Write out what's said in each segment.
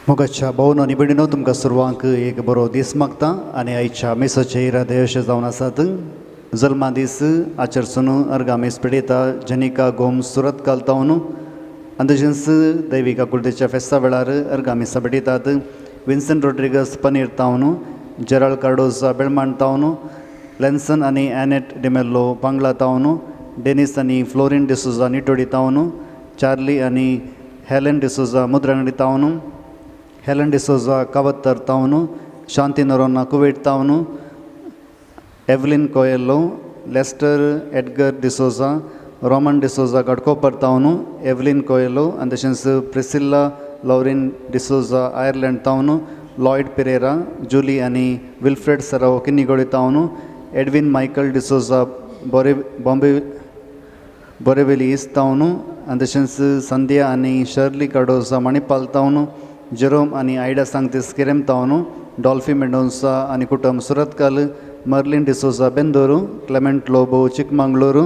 मोगाच्या भोवन आनी भयणीनो, तुमकां सर्वांक एक बरो दीस मागता आनी आयच्या मिसाचे इरादे अशे जावन आसात. जल्मा दीस आचरसून अर्गा मीस पेटयता जनिका गोम्स सुरतकाल तावन आनी तशेंच दैवीक आकुळतेच्या फेस्ता वेळार अर्गा मिसां पेटयतात विन्संट रोड्रिगस पनीर तावन, जेराल्ड कार्डोजा बेळमाण तावन, लेन्सन आनी एनेट डिमेल्लो बांगला तावन, डेनीस आनी फ्लोरीन डिसोजा निटोडी तावन, चार्ली आनी हेलन डिसोजा मुद्रांगडी तावन, हेलन डिसोजा कावत्तर तावन, शांती नरोना कुवेट तावन, Evelyn Coelho, Lester Edgar D'Souza, Roman D'Souza Ghatkopar तावन, एवलीन कोयलो आनी तशेंच प्रिसिल्ला लॉरीन डिसोजा आयर्लंड तावन, लॉयड पिरेरा, जुली आनी विल्फ्रेड सरावो किन्नीगोडी तावन, एडवीन मायकल डिसोजा बोरे बॉम्बे बोरेवेली ईस्ट तावन आनी तशेंच संध्या आनी शर्ली कार्डोजा मणिपाल तावन, जेरोम आनी आयडा सांगतीस किरेम तावन, डॉल्फी मेंडोन्सा आनी कुटुंब Surathkal, Merlin D'Souza Bendur, Clement Lobo Chikmagalur,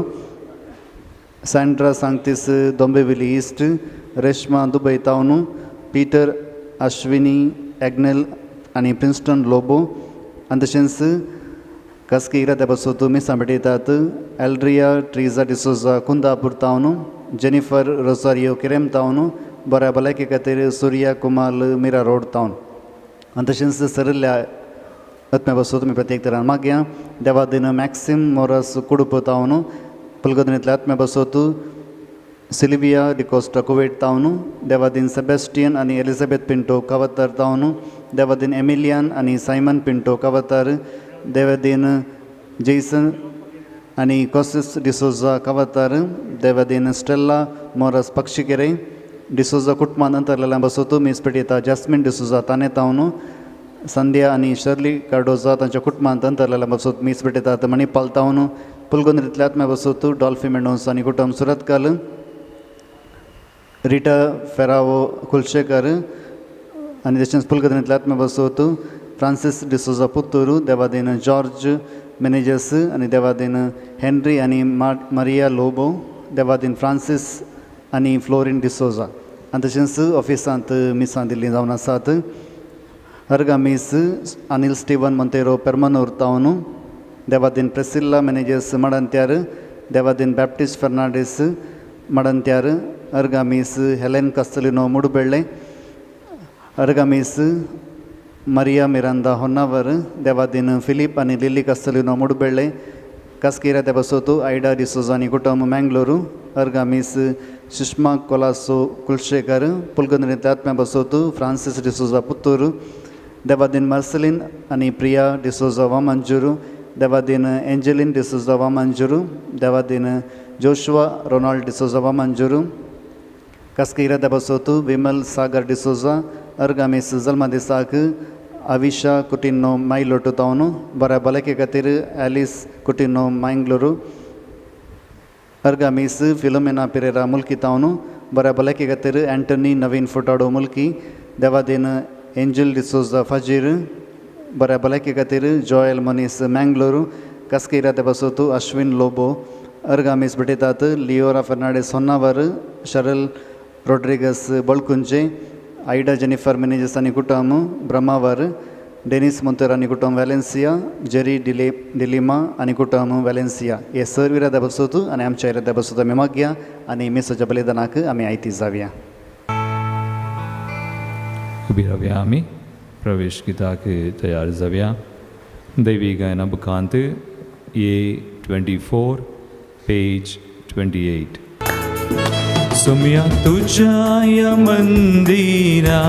Sandra सांगतीस दोंबेविली ईस्ट, रेश्मा दुबय तावन, पीटर अश्विनी एग्नेल आनी प्रिंस्टन लोबो आनी तशेंच खासगी इराद्या पासत मिसां भेटयतात एल्ड्रिया ट्रिजा डिसोजा कुंदापूर तावन, जेनिफर रोसारियो किरेम तावन, बऱ्या भलायके खातीर सुर्या कुमाल मिरा रोड तावन आनी तशेंच सरिल्ल्या आत्म्या पासत तुमी प्रत्येक तरान मागया. देवादीन मॅक्सिम मोरस कुडप तावन, पुलगदनींतल्या आत्म्या पासत सिल्विया डिकोस्टा कुवेट तावन, देवादीन सेबेस्टियन आनी एलिझाबेथ पिंटो कावतार तावन, देवादीन एमिलियन आनी सायमन पिंटो कावतार, देवादीन जेसन आनी कॉसिस डिसोजा कावतार, देवादीन स्टेल्ला मोरस पक्षिकेरे, डिसोजा कुटुंबान अंतरलेल्या पासत मीस पेटयता जॅस्मीन डिसोजा ताने तावन, संध्या आनी शर्ली कार्डोजा तांच्या कुटुंबांत अंतरलेल्या पासत मीस पेटयतात मणिपाल तावन, पुलगोंद्रींतल्या आत्म्या पासत डॉल्फी मेंडोन्स आनी कुटुंब सुरतकाल, रिटा फेरावो कुलशेकर आनी तशेंच पुलगदरींतल्या आत्म्या पासत फ्रांसीस डिसोजा पुत्तूर, देवादीन जॉर्ज मेनेजस आनी देवादीन हेनरी आनी मारिया लोबो, देवादीन फ्रांसीस आनी फ्लोरीन डिसोजा आनी तशेंच ऑफिसांत मिसां दिल्लीं जावन आसात. अर्गा मीस अनिल स्टीवन मोंतेरो पेर्मानूर तावन, देवादीन प्रेसिल्ला मेनेजस मडंत्यार, देवादीन बॅप्टिस्ट फर्नांडीस मडंत्यार, अर्गा मीस हेलेन कास्तलिनो मुडबेळ्ळे, अर्गा मीस मरिया मिरांदा होन्नावर, देवादीन फिलीप आनी लिली कास्तलिनो मुडबेळ्ळे, कास्किरा देवासोतू आयडा डिसोजा आनी कुटुंब मँगलोरू, अर्गा मीस सुषमा कोलासो कुलशेकर, पुलगंद्रींतल्या आत्म्या पासत फ्रांसीस डिसोजा पुत्तूर, देवादीन मार्सलीन आनी प्रिया डिसोजा वामंजुरू, देवादीन एंजलीन डिसोजा वामंजुरू, देवादीन जोशुआ रोनाल्ड डिसोजा वामंजुरू, कास्किरा देवासोतू विमल सागर डिसोजा, अर्गा मीस जल्मा दिसाक अविशा कुटिनो मायलोटो तावन, बऱ्या भलायके खातीर एलिस कुटिनो मँगलोरू, अर्गा मीस फिलोमेना पिरेरा मुल्की तावन, बऱ्या भलायके खातीर एंटनी नवीन फुटाडो मुल्की, देवादीन एंजल डिसोजा फाजीर, बऱ्या भलायके खातीर जॉयल मनीस मँगलोरू, कास्किरा देवासोतू अश्विन लोबो, अर्गा मीस भेटयतात लियोरा फर्नांडीस होन्नावर, शरल Rodrigues Balkunje, Ida Jennifer Menezes आनी कुटुंब ब्रह्मावर, डेनीस मोंतेरो आनी कुटुंब वेलेन्सिया, जेरी डिले डिलिमा आनी कुटुंब वेलेन्सिया. हे सर्व इराद्या पासत आनी आमच्या इराद्या पासत आमी मागया आनी मिसाच्या बलिदानाक आमी आयती जावया. उबी रावया आमी प्रवेश गिताक तयार जावया. दैवी गायना बुकांत A 24 page 28. सोम्या तुज्या या मंदिरा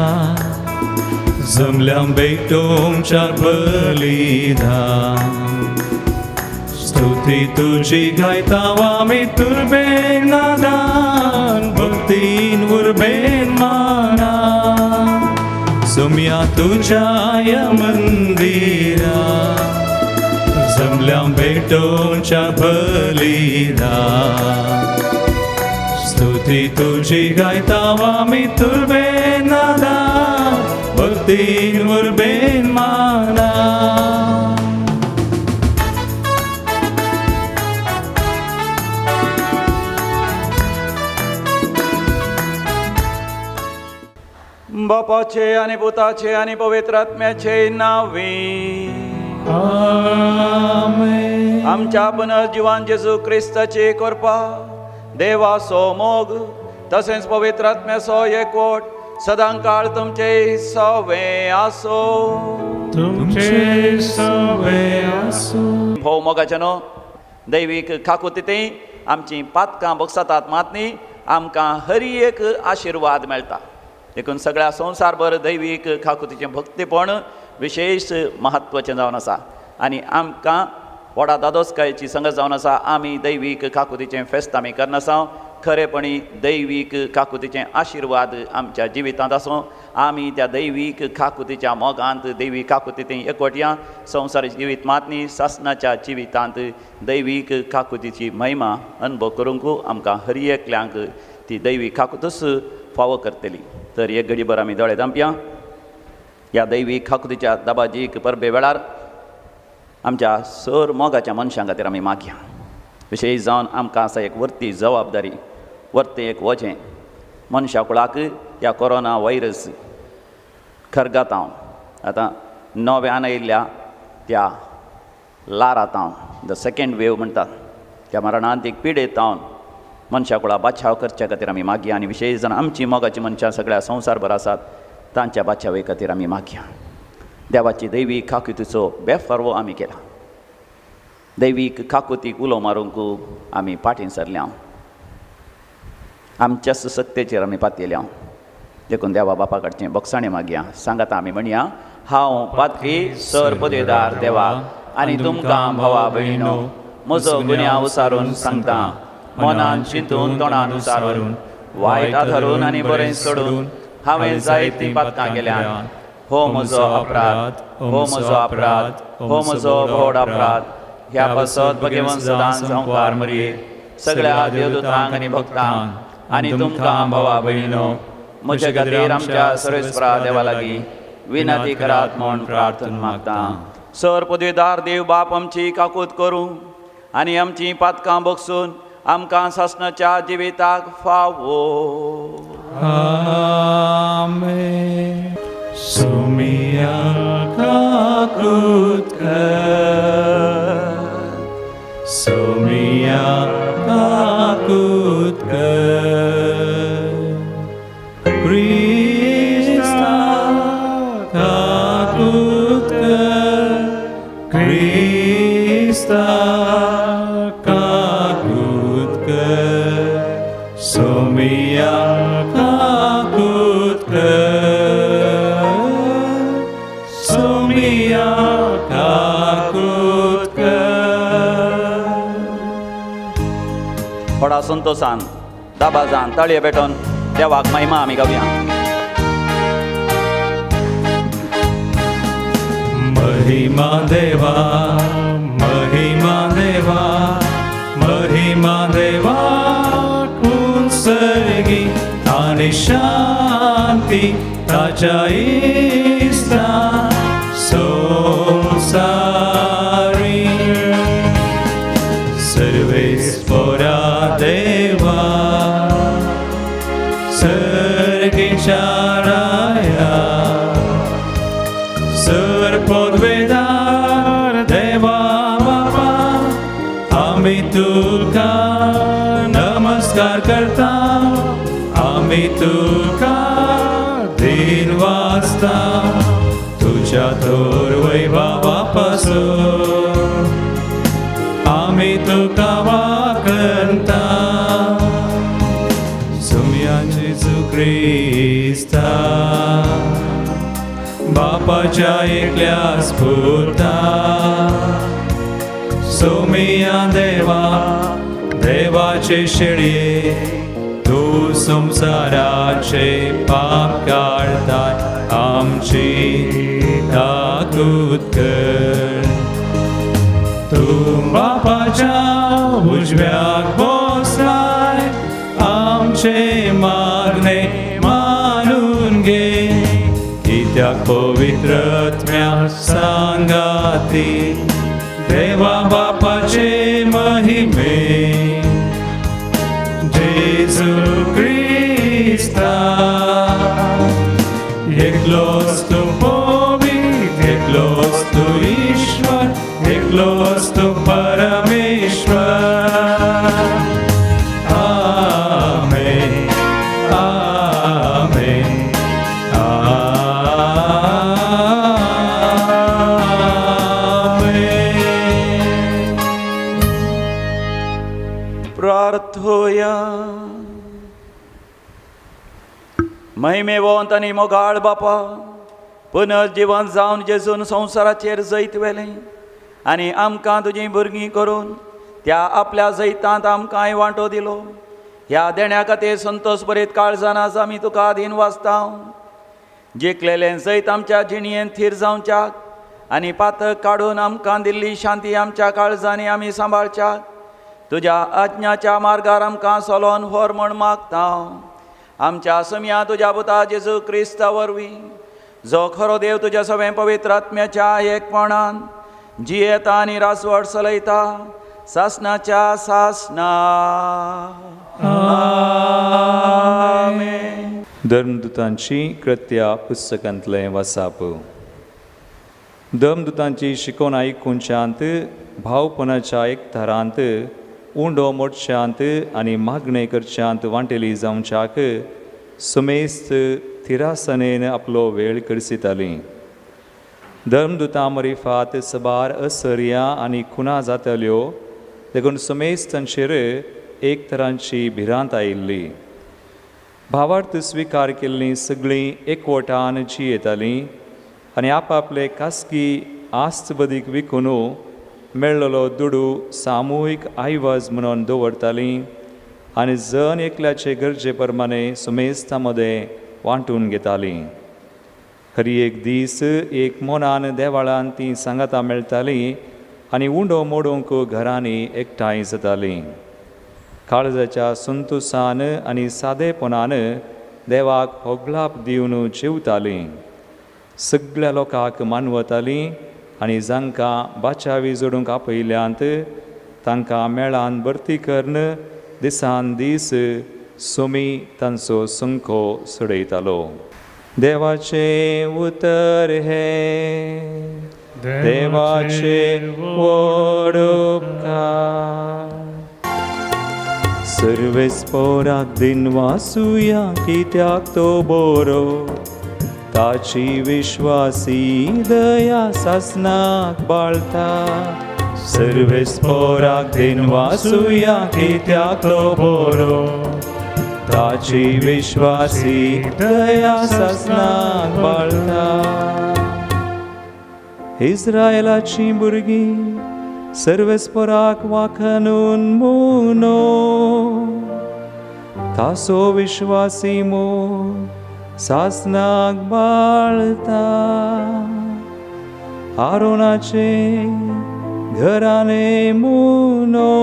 जमल्या भेटोवच्या बलिदान, स्तुती तुजी गायता आमी तुर्बेन नादान, भक्तीन उर्बेन माना. सोम्या तुज्या या मंदिरा जमल्या भेटोवच्या बलिदान, स्तुती तुजी गायता आमी तुर्बेन नादान, काकुतीन उर्बेन माना. बापाचे आनी पुताचे आनी पवित्र आत्म्याचे नांवे. आमेन. आमच्या पुनर्जिवान जेजू क्रिस्ताची कृपा, देवाचो मोग तसेंच पवित्र आत्म्याचो एकवट सदांकाळ तुमचे सवे आसो. तुमचे सवे आसूं. भोव मोगाचे न्हू, दैवीक काकुतींत आमची पातकां बगसतात मात न्ही, आमकां हर एक आशिर्वाद मेळटा. देखून सगळ्या संवसारभर दैवीक काकुतीचें भक्तीपण विशेश म्हत्वाचें जावन आसा आनी आमकां व्हडा दादोसकायेची संगत जावन आसा. आमी दैवीक काकुतीचें फेस्त आमी करनासा. खरेपणी दैवीक काकुतीचें आशिर्वाद आमच्या जिवितांत आसूं. आमी त्या दैवीक काकुतीच्या मोगांत दैवीक काकुतींत एकवटया. संवसारीक जिवीत मात न्ही, सासणाच्या जिवितांत दैवीक काकुतीची महिमा अनुभव करूंक आमकां हर एकल्यांक ती दैवीक काकुतूच फावो करतली. तर एक घडीभर आमी दोळे धांपया. ह्या दैवीक काकुतीच्या दबाजीक परबे वेळार आमच्या सर मोगाच्या मनशां खातीर आमी मागया. विशेश जावन आमकां आसा एक वर्ती जबाबदारी, वर्तें एक वजें मनशा कुळाक ह्या कोरोना व्हायरस खरगातांव आतां नव्यान आयिल्ल्या त्या लारातांव, the second wave म्हणटात, त्या मरणांतीक पिडेतावन मनशा कुळा बाचाव करच्या खातीर आमी मागया. आनी विशेश जावन आमची मोगाची मनशां सगळ्या संवसारभर आसात तांच्या बाचावे खातीर आमी मागया. देवाची दैवीक काकुतीचो बेफारवो आमी केला. दैवीक काकुतीक उलो मारूंक आमी फाटीं सरल्या. आमच्याच सत्तेचेर आमी पातयल्या. देखून देवा बापा कडचें बक्षाणें मागया. सांगाता आमी म्हणया, हांव पातकी सर पदवेदार देवा आनी तुमकां भावा भयणीनो म्हजो गुन्यांव उसारून सांगता. मनान चिंतून तोंडान उसारून वायट आधारून आनी बरें सोडून हांवें जायतीं पातकां केल्यात. हो म्हजो अपराध, हो म्हजो अपराध, हो म्हजो व्हड अपराध. ह्या पासत भगवंत सदांच संवकार मरये सगळ्या देवदूतांक आनी भक्तांक आनी तुमकां भावा भयणीनो म्हज्या खातीर आमच्या सर्वेस्परा देवा लागीं विनंती करात म्हूण प्रार्थना मागता. सर पदवीदार देव बाप आमची काकूत करूं आनी आमची पातकां बगसून आमकां सासणाच्या जिविताक फावो. आमेन. सुमिया काकूत कर, सुमिया काकूत कर, क्रिस्ता काकूत कर, क्रिस्ता काकूत कर, सुमिया काकूत कर, सुमिया काकूत कर. व्हडा संतोसान दबाजान ताळये पेटोवन देवाक महिमा आमी गावया. महिमा देवा, महिमा देवा, महिमा देवा कुंसर्गी आनी शांती ताच्या इस्ता संवसारी. सर्वेस्परा देवा सर्गीच्या राया, सर पदवेदार देवा बापा आमी तुका नमस्कार करता, आमी तुका दिन वाचता, तुज्या थोर वैभवा पासून आमी तुका वाकंता. सुमया जेजू क्रिस्ता बापाच्या एकल्या स्फुर्ता, सोमिया देवा देवाचे शेळये तूं संवसाराचे पाप काडताय आमची काकूत कर. तूं बापाच्या उजव्याक बसलाय आमचे मागणे मानून घे, कित्याक कित्याक पवित्र आत्म्या सांगाती देवा बापाचे महिमे जेजू क्रिस्ता एकलोच तूं पवित्र एकलोच तूं ईश्वर एकलोच तूं परमेश्वर. आमेन आमेन आमेन. प्रार्थोया. महिमेवंत आनी मोगाळ बापा, पुनर्जिवन जावन जेजून संवसाराचेर जैत व्हेलें आनी आमकां तुजीं भुरगीं करून त्या आपल्या जैतांत आमकांय वांटो दिलो. ह्या देण्या खातीर संतोश बरीत काळजान आज आमी तुका अधीन वाचता. जिखलेलें जैत आमच्या जिणयेंत थीर जावच्याक आनी पातक काडून आमकां दिल्ली शांती आमच्या काळजांनी आमी सांबाळच्याक तुज्या आज्ञाच्या मार्गार आमकां सोलोन व्हर म्हण मागता. आमच्या समया तुज्या पुता जेजू क्रिस्ता वरवीं, जो खरो देव तुज्या सगळें पवित्र आत्म्याच्या एकपणान जियेता आनी राजवट चलयता सासनाच्या सासना. आमेन. धर्मदूतांची कृत्या पुस्तकांतलें वासाप. धर्मदूतांची शिकवण आयकुंच्यांत भावपणाच्या एकठारांत उंडो मोडच्यांत आनी मागणें करच्यांत वांटेली जावच्याक सुमेस्त थिरासनेन आपलो वेळ करसिताली. धर्मदूतां मरिफात सबार असर्या आनी खुणा जाताल्यो देखून सुमेस्तांचेर एक तरांची भिरांत आयिल्ली. भावार्थ स्विकार केल्लीं सगळीं एकवटान जियेतालीं आनी आपापले खासगी आस्तबदीक विकून मेळ्ळलो दुडू सामुहीक आयवज म्हणून दवरतालीं आनी जण एकल्याचे गरजे प्रमाणे सुमेस्ता मदें वांटून घेतालीं. हरी एक दीस एक मनान देवाळान तीं सांगातां मेळटालीं आनी उंडो मोडूंक घरांनी एकठांय जातालीं. काळजाच्या संतोसान आनी सादेपणान देवाक होगलाप दिवन जेवतालीं. सगळ्या लोकांक मानवतालीं आनी जांकां बाचावी जोडूंक आपयल्यांत तांकां मेळान भरती करून दिसान दीस सोमी तांचो संको चडयतालो. देवाचें उतर हें देवाचें व्हड उपकार. सर्वेस्पोराक दिन वासुया कित्याक तो बरो, ताची विश्वासी दया सासनाक बाळता. सर्वेस्पोराक दिन वासुया कित्याक तो बरो, ताची विश्वासी दया सासनाक बाळता. इस्रायलाची भुरगीं सर्वेस्पोराक वाखनून मुनो, तासो विश्वासी मोग सासनाक बाळता. आरोनाचे घराने मुनो,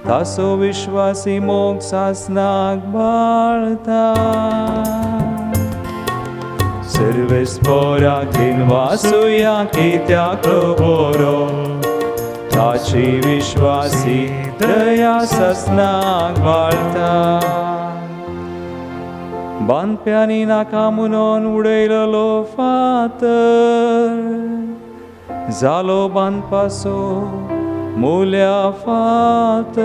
तासो विश्वासी मोग सासनाक बाळता. सर्वेस्पोराक दिन वासुया कित्याक तो बरो, ताची विश्वासी दया सासनाक बाळता. बांदप्यांनी नाका म्हणून उडयलेलो फातर जालो बांदपाचो मुल्या फातर.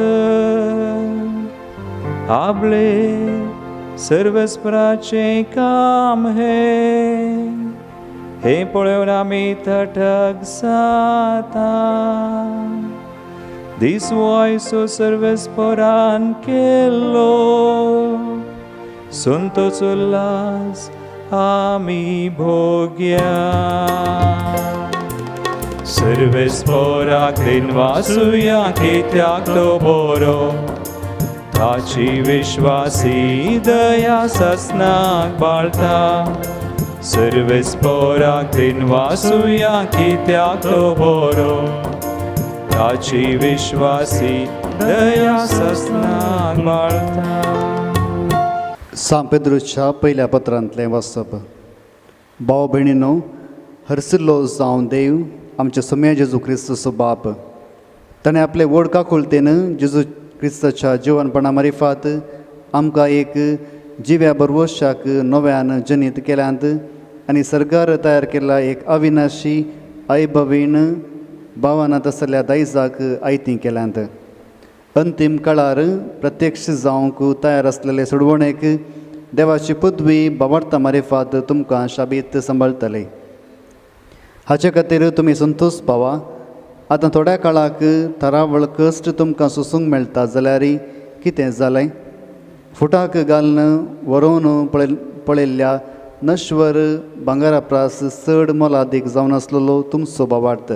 आपले सर्वेस्पराचें काम हें, हें पळोवन आमी थटक जाता. दीस वयसो सर्वेस्परान केल्लो संतोच उल्हास आमी भोग्या. सर्वेस्पोराक दिन वासुया कित्याक तो बरो, ताची विश्वासी दया सासनाक बाळता. सर्वेस्पोराक दिन वासुया कित्याक तो बरो, ताची विश्वासी दया सासनाक बाळता. सांत पेद्रूच्या पयल्या पत्रांतलें वाचप. भाव भयणीनो, हरसिल्लो जावन देव आमच्या सोम्या जेजू क्रिस्तचो बाप ताणें आपले व्हड काकुळतेन जेजू क्रिस्ताच्या जिवनपणा मारिफात आमकां एक जिव्या बरवशाक नव्यान जनीत केल्यांत आनी सरकार तयार केल्ल्या एक अविनाशी ऐभवीण भावना तसल्या दायजाक आयती केल्यांत. अंतीम काळार प्रत्यक्ष जावंक तयार आसलेले सोडवणेक देवाची पदवी बाबार्ता मारिफात तुमकां शाबीत सांबाळटले. हाचे खातीर तुमी संतोश पावा. आतां थोड्या काळाक थरावळ कश्ट तुमकां सोसूंक मेळटा जाल्यार कितें जालें? फुटाक घालून व्हरोवन पळयल्ल्या नश्वर भांगरा प्रास चड मोलादीक जावन आसलेलो तुमचो बाबार्थ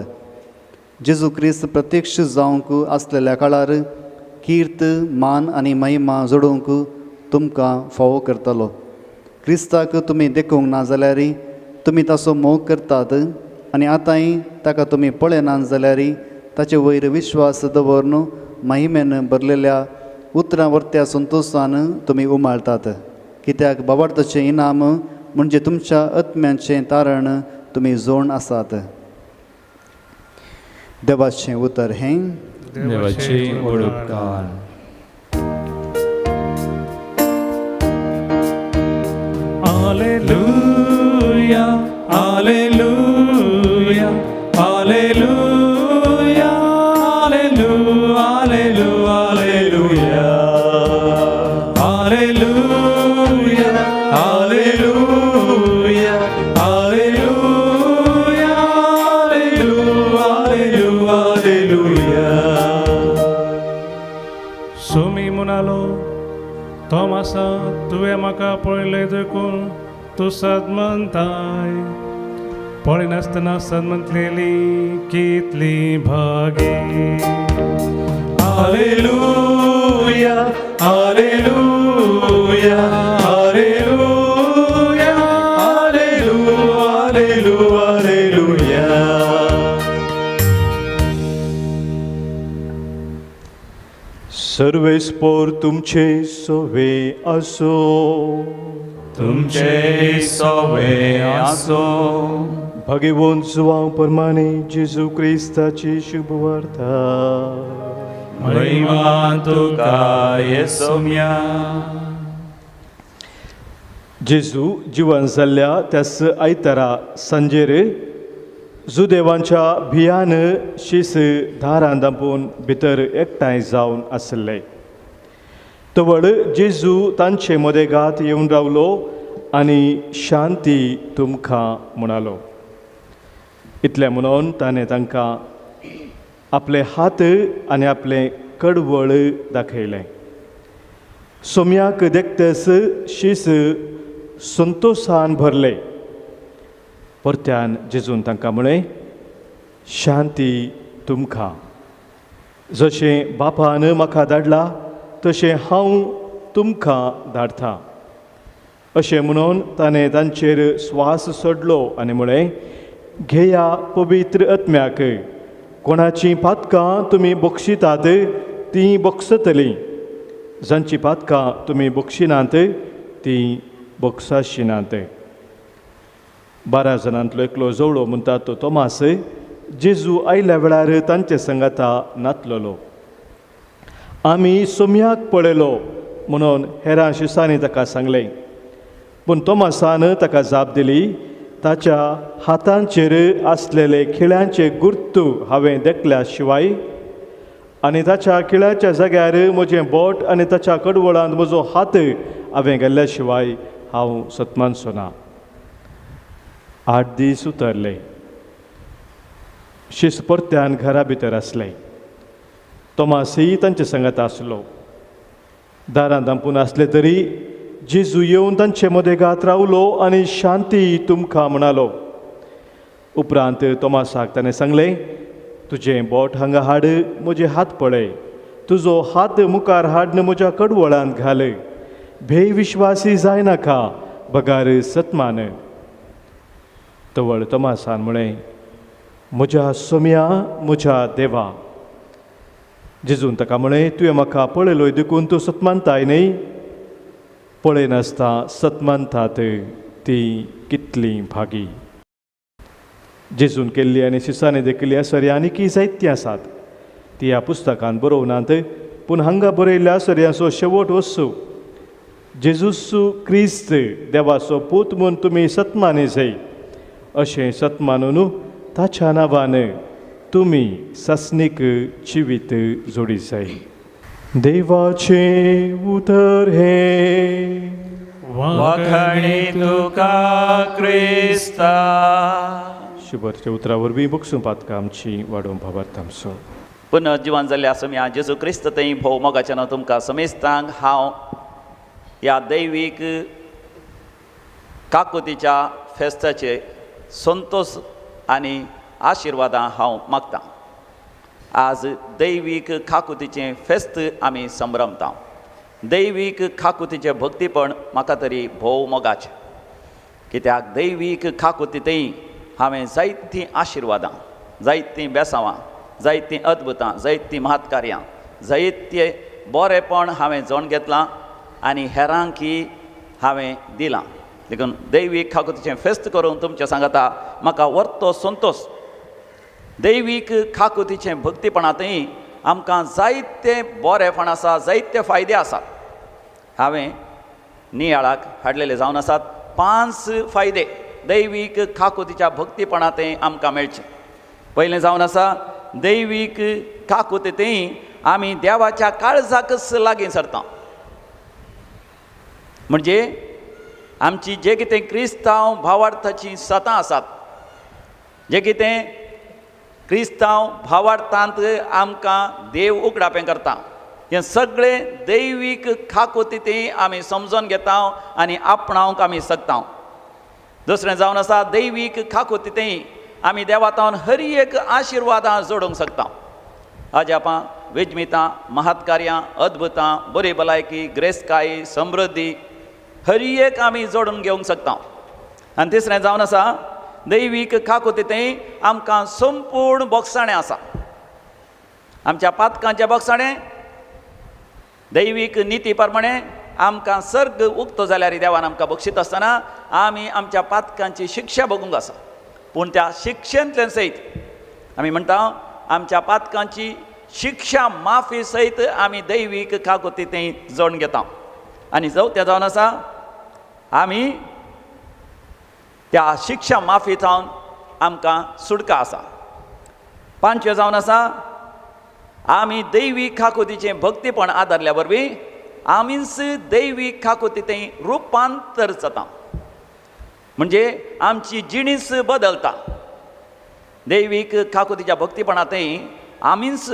जेजू क्रिस्त प्रत्यक्ष जावंक आसलेल्या काळार कीर्त मान आनी महिमा जोडूंक तुमकां फावो करतलो. क्रिस्ताक तुमी देखूंक ना जाल्यार तुमी ताचो मोग करतात आनी आतांय ताका तुमी पळयनात जाल्यार ताचे वयर विश्वास दवरून महिमेन भरलेल्या उतरां वर्त्या संतोशान तुमी उमाळतात. कित्याक बाबार्थाचें इनाम म्हणजे तुमच्या आत्म्याचें तारण तुमी जोड आसात. देवाचें उतर हें. देवाचे व्हड उपकार. Alleluia, Alleluia, Alleluia, Alleluia, Alleluia, Alleluia, Alleluia, Alleluia, Alleluia, Alleluia. Somi म्हणालो, तोमासा तुवें म्हाका पळयलें देखून तूं सदमंताय, पळयनासतना सदमंतलेली कितली भागी. Alleluia, Alleluia, Alleluia, Alleluia, Alleluia. सर्वेस्पोर तुमचे सोवे असो. तुमचे सोवे आसो. भगवंत जुवांव परमाने जेजू क्रिस्ताची शुभवार्ता. महिमा तुका येसोम्या. जेजू जिवन जाल्ल्या त्यास आयतारा सांजेर जुदेवांच्या भियान शीस दारां दांपून भितर एकठांय जावन आसले. तवळ जेजू तांचे मदेगात येवन रावलो आनी शांती तुमकां म्हणालो. इतलें म्हणून ताणें तांकां आपले हात आनी आपलें कडवळ दाखयलें. सोम्याक देखतस शीस संतोशान भरले. परत्यान जेजून तांकां म्हळें, शांती तुमकां. जशें बापान म्हाका धाडला तशें हांव तुमकां धाडटा. अशें म्हणून ताणें तांचेर स्वास सोडलो आनी म्हळें, घेया पवित्र आत्म्याक. कोणाचीं पातकां तुमी बक्षितात तीं बक्षतलीं, जांचीं पातकां तुमी बक्षिनात तीं बक्षाशिनात. 12 जाणांतलो एकलो जवळो म्हणटा तो तोमास जेजू आयल्या वेळार तांचे संगाता नातलेलो. आमी सोम्याक पळयलो म्हणून हेरां शिसांनी ताका सांगलें. पूण तोमासान ताका जाप दिली, ताच्या हातांचेर आसलेले खिळ्यांचे गुर्तू हांवें देखल्या शिवाय आनी ताच्या खिळ्याच्या जाग्यार म्हजें बोट आनी ताच्या कडवळांत म्हजो हात हांवें गेल्ल्या शिवाय हांव सतमानचो ना. 8 दीस उतरले. शीस परत्यान घरा भितर आसले. तोमासय तांचे संगात आसलो. दारां दांपून आसले तरी जेजू येवन तांचे मदेगात रावलो आनी शांती तुमकां म्हणालो. उपरांत तोमासाक ताणें सांगलें, तुजें बोट हांगा हाड, म्हजे हात पळय. तुजो हात मुखार हाडन म्हज्या कडवळांत घाल. बेविश्वासी जायनाका, बगार सतमान. तवळ तोमासान म्हळें, म्हज्या सोम्या, म्हज्या देवा. जेजून ताका म्हळें, तुवें म्हाका पळयलोय देखून तूं सतमानताय न्हय? पळयनासतना सतमानतात ती कितली भागी. जेजून केल्ली आनी शिसांनी देखिल्ली आसर्या आनीकय जायतीं आसात, ती ह्या पुस्तकान बरोवनात, पूण हांगा बरयल्ल्या आसर्यांचो शेवट वस्तू जेजूस क्रिस्त देवाचो पूत म्हूण तुमी सत्मानी जाय, अशें सत्मानून ताच्या नांवान तुमी सासणीक जिवीत जोडी जाय. देवाचें उतर हें. वाखाणी तुका क्रिस्ता. शुभरच्या उतरा वरवीं बक्षूं पातकां आमची वाडोवंक भावार्थ आमचो. पुनर्जिवन जाल्ले आसुया जेजू क्रिस्त थंय भोव मोगाच्यान तुमकां समेस्तांक हांव ह्या दैवीक काकुतीच्या फेस्ताचे संतोश आनी आशिर्वादां हांव मागतां. आज दैवीक काकुतीचें फेस्त आमी संभ्रमता. दैवीक काकुतीचें भक्तीपण म्हाका तरी भोव मोगाचें, कित्याक दैवीक काकुती थंय हांवें जायतीं आशिर्वादां, जायतीं बेसांवां, जायतीं अद्भुतां, जायतीं महत्कार्यां, जायते बरेंपण हांवें जोण घेतलां आनी हेरांकी हांवें दिलां. देखून दैवीक काकुतीचें फेस्त करून तुमचें सांगता म्हाका वर्तो संतोश. दैवीक काकुतीचें भक्तीपणांतय आमकां जायते बरेपण आसा, जायते फायदे आसात. हांवें नियाळाक हाडलेले जावन आसात 5 फायदे दैवीक काकुतीच्या भक्तीपणांतय आमकां मेळचे. पयलें जावन आसा दैवीक काकुतींतय आमी देवाच्या काळजाकच लागीं सरता. म्हणजे आमची जे कितें क्रिस्तांव भावार्थाची सतां आसात, जे कितें क्रिस्तांव भावार्थांत आमकां देव उगडापें करता, हें सगळें दैवीक काकुतींतय आमी समजून घेता आनी आपणावंक आमी शकता. दुसरें जावन आसा दैवीक काकुतींतय आमी देवातावन हर एक आशिर्वादां जोडूंक शकता. अजापां, विजमितां, महत्कार्यां, अद्भुतां, बरी भलायकी, ग्रेसकाय, समृद्धी हर एक आमी जोडून घेवंक शकता. आनी तिसरें जावन आसा दैवीक काकुतींतय आमकां संपूर्ण बोगसाणें आसा. आमच्या पातकांचें बोगसाणें दैवीक निती प्रमाणे आमकां सर्ग उक्तो जाल्यार देवान आमकां बक्षीत आसतना आमी आमच्या पातकांची शिक्षा भोगूंक आसा. पूण त्या शिक्षेंतल्यान सयत आमी म्हणटा आमच्या पातकांची शिक्षा माफी सयत आमी दैवीक काकुतींतय जोडून घेता. आनी चवथें जावन आसा आमी त्या शिक्षा माफी जावन आमकां सुटका आसा. पांचवें जावन आसा आमी दैवीक काकुतीचें भक्तीपण आदारल्या वरवीं आमीच दैवीक काकुतींतय रुपांतर जाता. म्हणजे आमची जिणीस बदलता. दैवीक काकुतीच्या भक्तीपणांतय आमीच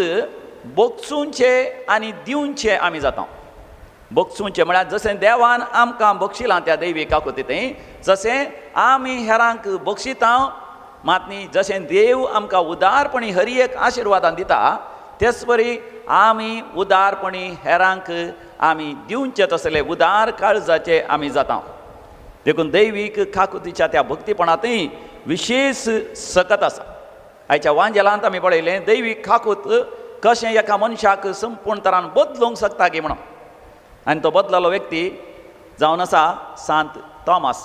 बक्षुंचे आनी दिवचे आमी जाता. बक्षुंचे म्हळ्यार जशें देवान आमकां बक्षिलां त्या दैवीक काकुतींतय जशें आमी हेरांक बक्षिता, मात न्ही जशें देव आमकां उदारपणी हर एक आशिर्वादान दिता तेच परी आमी उदारपणी हेरांक आमी दिवचे तसले उदार काळजाचे आमी जाता. देखून दैवीक काकुतीच्या त्या भक्तीपणांतय विशेश सकत आसा. आयच्या वांजेलांत आमी पळयलें दैवीक काकूत कशें एका मनशाक संपूर्ण तरान बदलूंक शकता की म्हणून. आनी तो बदललो व्यक्ती जावन आसा सांत थॉमस.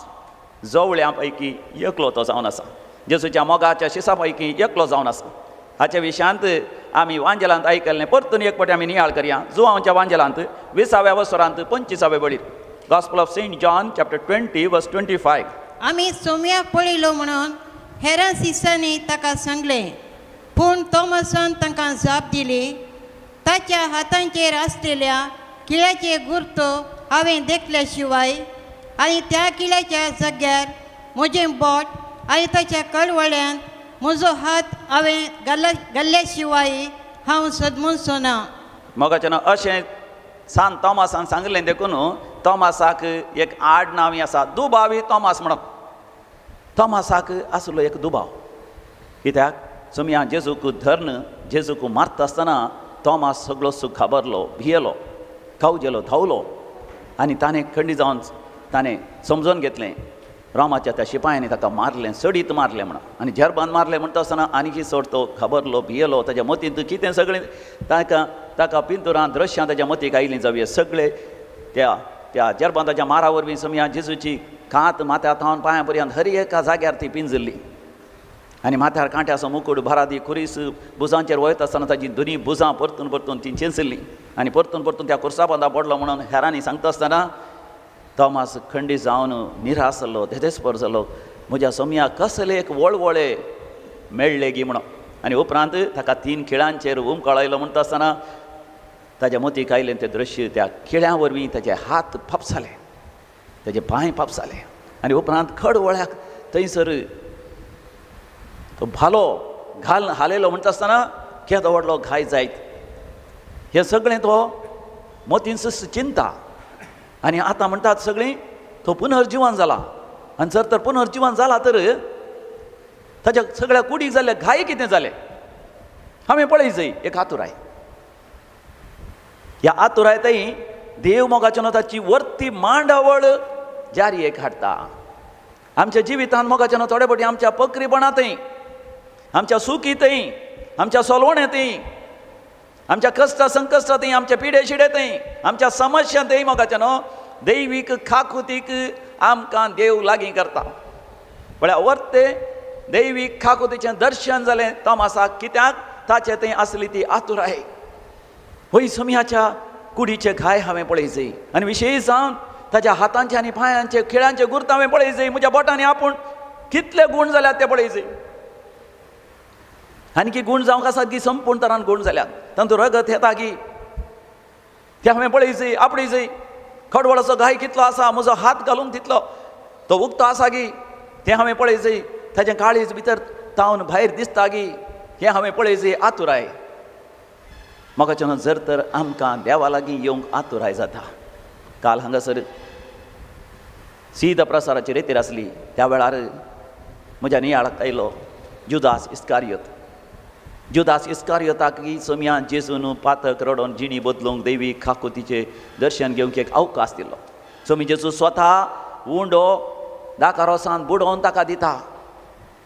जवळ्यां पैकी एकलो तो जावन आसा, जेजूच्या मोगाच्या शिसा पैकी एकलो जावन आसा. हाच्या विशयांत आमी वांजेलांत आयकल्लें परतून एक फावटी आमी नियाळ करया. जुवांच्या वांजेलांत 20व्या वसरांत 25व्या वळीर, Gospel of Saint John chapter 20 verse 25. आमी सोम्याक पळयलो म्हणून हेरां शिसांनी ताका सांगलें, पूण थॉमसान तांकां जाप दिली, ताच्या हातांचेर आसलेल्या किळ्याचे गुर्तो हांवें देखल्या शिवाय आनी त्या किळ्याच्या जाग्यार म्हजें बोट आनी ताच्या कळवळ्यांत म्हजो हात हांवें घाल्ल्या शिवाय हांव सदमनचो ना. मोगाचें अशें सांत थॉमसान सांगलें देखून थॉमसाक एक आडनांव आसा, दुबावी थॉमस म्हणून. थॉमसाक आसलो एक दुबाव, कित्याक सोमया जेजूक धरून जेजूक मारता आसतना थॉमस सगळो घाबरलो, भियेलो, कावजेलो, धांवलो आनी ताणें खंडी जावन ताणें समजून घेतलें रोमाच्या त्या शिपायांनी ताका मारलें, सडीत मारलें म्हणून. आनी झेरबान मारलें म्हणटा आसतना आनीकय चड तो घाबरलो, भियेलो. ताच्या मतींत कितें सगळें ताका ताका पिंतुरां दृश्यां ताच्या मतीक आयलीं जावया. सगळे त्या त्या जेरबांताच्या मारा वरवीं समया जेजूची कात माथ्या थावन पांया पर्यंत हर एका जाग्यार ती पिंजल्ली आनी माथ्यार कांट्याचो मुकूट भरादी खुरीस भुजांचेर वयता आसतना ताजी दोनी भुजां परतून परतून ती चेंचल्ली आनी परतून परतून त्या खुर्सा बांदा पडलो म्हणून हेरांनी सांगता आसतना तोमास खंडीत जावन निराश जालो, धेदेस्पर जालो, म्हज्या सोमयाक कसले एक वळवळे मेळ्ळे गी म्हणून. आनी उपरांत ताका 3 खिळांचेर उमकळायलो म्हणटा आसतना ताज्या मोतीक आयलें तें दृश्य, त्या खिळ्यां वरवीं ताजे हात फापसाले, ताजे पांय फापसाले आनी उपरांत खडवळ्याक थंयसर तो भालो घाल हालयलो म्हणटा आसतना केदो व्हडलो घाय जायत हें सगळें तो मोतीन चिंता. आनी आतां म्हणटात सगळीं तो पुनर्जिवन जाला आनी जर तर पुनर्जिवन जाला तर ताच्या सगळ्या कुडीक जाल्ले घाय कितें जाले हांवें पळय जाय एक आतुराय. ह्या आतुराय थंय देव मोगाच्या न्हू ताची वर्ती मांडावळ जारी एक हाडटा. आमच्या जिवितांत मोगाच्या न्हू थोडे फावटी आमच्या पकरीपणांतय, आमच्या सुखीतय, आमच्या सोलवणेंतय, आमच्या कश्टा संकश्टांतय, आमच्या पिडे शिडेंतय, आमच्या समस्यांतय मोगाच्या न्हू दैवीक खाकुतीक आमकां देव लागीं करता. म्हळ्यार वर्ते दैवीक खाकुतीचें दर्शन जालें तोमासाक कित्याक ताचे थंय आसली ती आतुराय. वय सोमयाच्या कुडीचे घाय हांवें पळय जाय आनी विशेश जावन ताच्या हातांचे आनी पांयांचे खिळांचे गुर्त हांवें पळय जाय, म्हज्या बोटांनी आपूण कितले गूण जाल्यात ते पळय जाय. आनी की गूण जावंक आसात की संपूर्ण तरान गूण जाल्यात, तांतूं रगत येता की ते हांवें पळय जाय, आपडी जाय. खडवळाचो घाय कितलो आसा, म्हजो हात घालूंक तितलो तो उक्तो आसा की तें हांवें पळय जाय, ताचें काळीज भितर तावन भायर दिसता की हें हांवें पळय जाय. आतुराय म्हाका जर तर आमकां देवा लागीं येवंक आतुराय जाता. काल हांगासर सीद प्रसाराची रेतीर आसली त्या वेळार म्हज्या नियाळाक आयलो जुदास इस्कारियोत. जुदास इस्कारियोताक सोमया जेजून पातक रडोवन जिणी बदलूंक देवी खाकुतीचें दर्शन घेवंक एक अवकाश दिलो. सोमी जेजू स्वता उंडो दाकारोसान बुडोवन ताका दिता,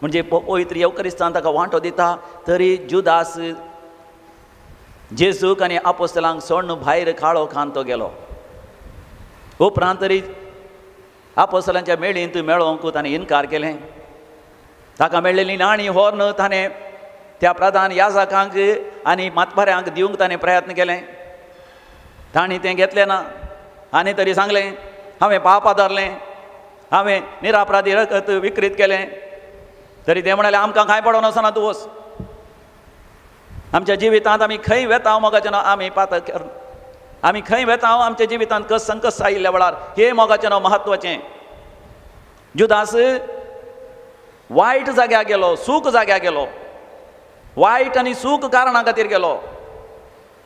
म्हणजे पवित्र येवकरिस्तान ताका वांटो दिता, तरी जुदास जेजूक आनी आपोस्तलांक सोडून भायर काळो खान तो गेलो. उपरांत तरी आपोस्तलांच्या मेळींत मेळोवंक ताणें इनकार केलें. ताका मेळ्ळेली नाणी व्हरून ताणें त्या प्रधान याजकांक आनी मातपाऱ्यांक दिवंक ताणें प्रयत्न केलें, तांणी तें घेतलें ना. आनी तरी सांगलें हांवें पाप आदारलें, हांवें निरापराधी रगत विकृत केलें, तरी ते म्हणाले आमकां कांय पडोन वचना तूं वच. आमच्या जिवितांत आमी खंय वेता मोगाचें नांव आमी पातक, आमी खंय वेता आमच्या जिवितांत कस संकश्ट आयिल्ल्या वेळार हें मोगाचें नांव म्हत्वाचें. जुदास वायट जाग्यार गेलो, सूख जाग्यार गेलो, वायट आनी सूख कारणां खातीर गेलो,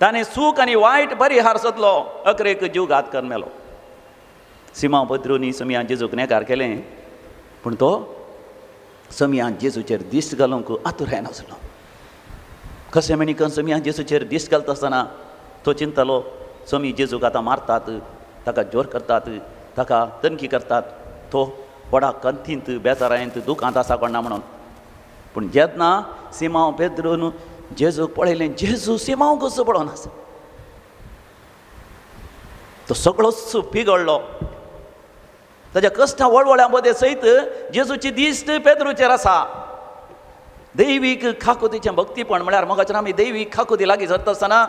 ताणें सूख आनी वायट परिहार सोदलो, अकरेक जीव घात करून मेलो. सिमांव पत्रूनी समियान जेजूक नेकार केलें, पूण तो समियान जेजूचेर दिश्ट घालूंक आतुराय नासलो. कशें म्हणीकन समियान जेजूचेर दिश्ट घालता आसतना तो चिंतलो समी जेजूक आतां मारतात, ताका जोर करतात, ताका तनखी करतात, तो व्हडा कंथींत बेजारायंत दुखांत आसा कोण ना म्हणून. पूण जेन्ना सिमांव पेद्रून जेजूक पळयलें, जेजू सिमांव कसो पळोवन आसा, तो सगळोच पिगळ्ळो. ताच्या कश्टां वळवळ्यां मदें सयत जेजूची दिश्ट पेद्रूचेर आसा. दैवीक खाकुतीचें भक्तीपण म्हळ्यार मोगाच्यान आमी दैवीक खाकुती लागीं सरता आसतना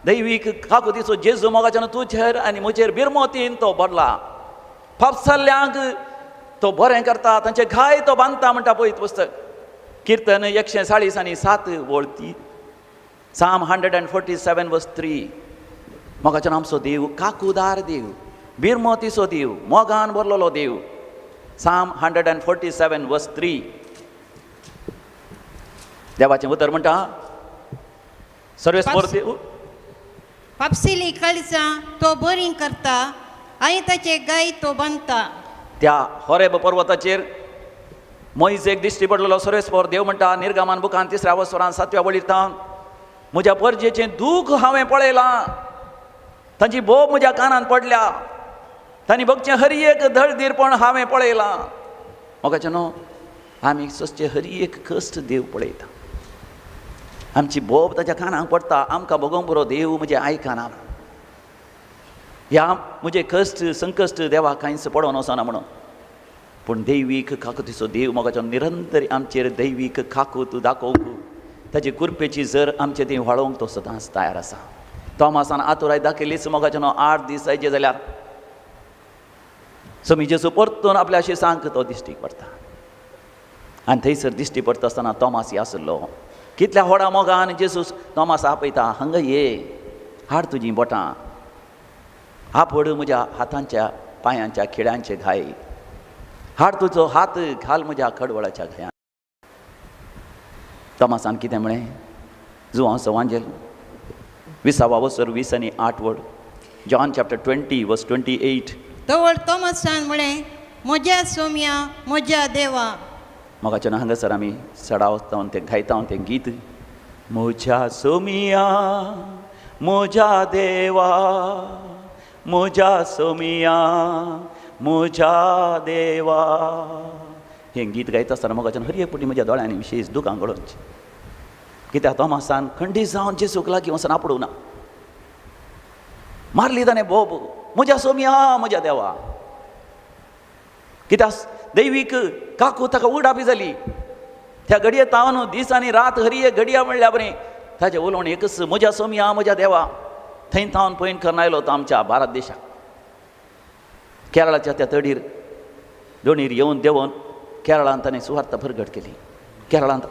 दैवीक खाकुतीचो जेजू मोगाच्यान तुजेर आनी म्हजेर बिरमोतीन तो भरला. फापसल्ल्यांक तो बरें करता, तांचे घाय तो बांदता म्हणटा पळयत पुस्तक किर्तन 140 आनी 7 वळ 3, Psalm 147 verse 3. मोगाच्यान आमचो देव काकुदार देव, बिरमोतीचो देव, मोगान भरलेलो देव. Psalm 147 verse 3. देवाचें उतर म्हणटा सर्वेस्पर देव पापसिली काळजां तो बरी करता आनी ताचे गाय तो बांदता. त्या होरेब पर्वताचेर मोयजेक दिश्टी पडलेलो सर्वेस्पर देव म्हणटा निर्गमान बुकान 3 वसरान 7व्या वळीर तावन म्हज्या परजेचें दूख हांवें पळयलां, तांची बोब म्हज्या कानान पडल्या, तांणी भोगचें हर एक दळदीरपण हांवें पळयलां. मोगाचें न्हू आमी सोंसचें हर एक कश्ट देव पळयता, आमची बोब ताच्या कानाक पडटा, आमकां भोगोवंक पुरो देव म्हजें आयकना, ह्या म्हजें कश्ट संकश्ट देवा कांयच पडोवन वचना म्हणून. पूण दैवीक काकुतीचो देव मोगाचो निरंतर आमचेर दैवीक काकूत दाखोवंक ताची कृपेची जर आमचे ती व्हाळोवंक तो सदांच तयार आसा. तोमासान आतुराय दाखयलीच मोगाचो न्हू 8 दीस जायचे जाल्यार समी जेजू परतून आपल्या शिसांक तो दिश्टीक पडटा आनी थंयसर दिश्टी पडटा आसतना तोमास आसलो. कितल्या व्हडा मोगान जेजू तोमास आपयता, हांगा ये, हाड तुजीं बोटां, आपोड म्हज्या हातांच्या पांयांच्या खिळ्यांचे घाय, हाड तुजो हात घाल म्हज्या खडवळाच्या घायान. तोमासान कितें म्हळें? जुवांव सवांजेल 20 वसर 20 आनी 8 वड, जॉन चॅप्टर 20 वर्स 28. तवळ तोमासान म्हळें, म्हज्या सोम्या, म्हज्या देवा. मोगाच्यान हांगासर आमी सडाव जावन तें गायता तें गीत, म्हज्या सोमिया म्हज्या देवा, म्हज्या सोमिया म्हज्या देवा. हें गीत गायता आसतना मोगाच्यान हर एक पटी म्हज्या दोळ्यांनी विशेश दुकां गळोवची. कित्याक तोमासान खंडीत जावन जेजूक लागीं वचून आपडूं ना, मारली ताणें बोब, म्हज्या सोमिया म्हज्या देवा. कित्याक दैवीक काकू ताका उडापी जाली. त्या घडये तावन दीस आनी रात हरी एक घडया म्हणल्या बरें ताचें उलोवणें एकच, म्हज्या सोमिया म्हज्या देवा. थंय तावन पयण करून आयलो तो आमच्या भारत देशाक, केरळाच्या त्या तडीर दोणीर येवन देंवन केरळांत ताणें सुवार्थ भरगट केली. केरळांत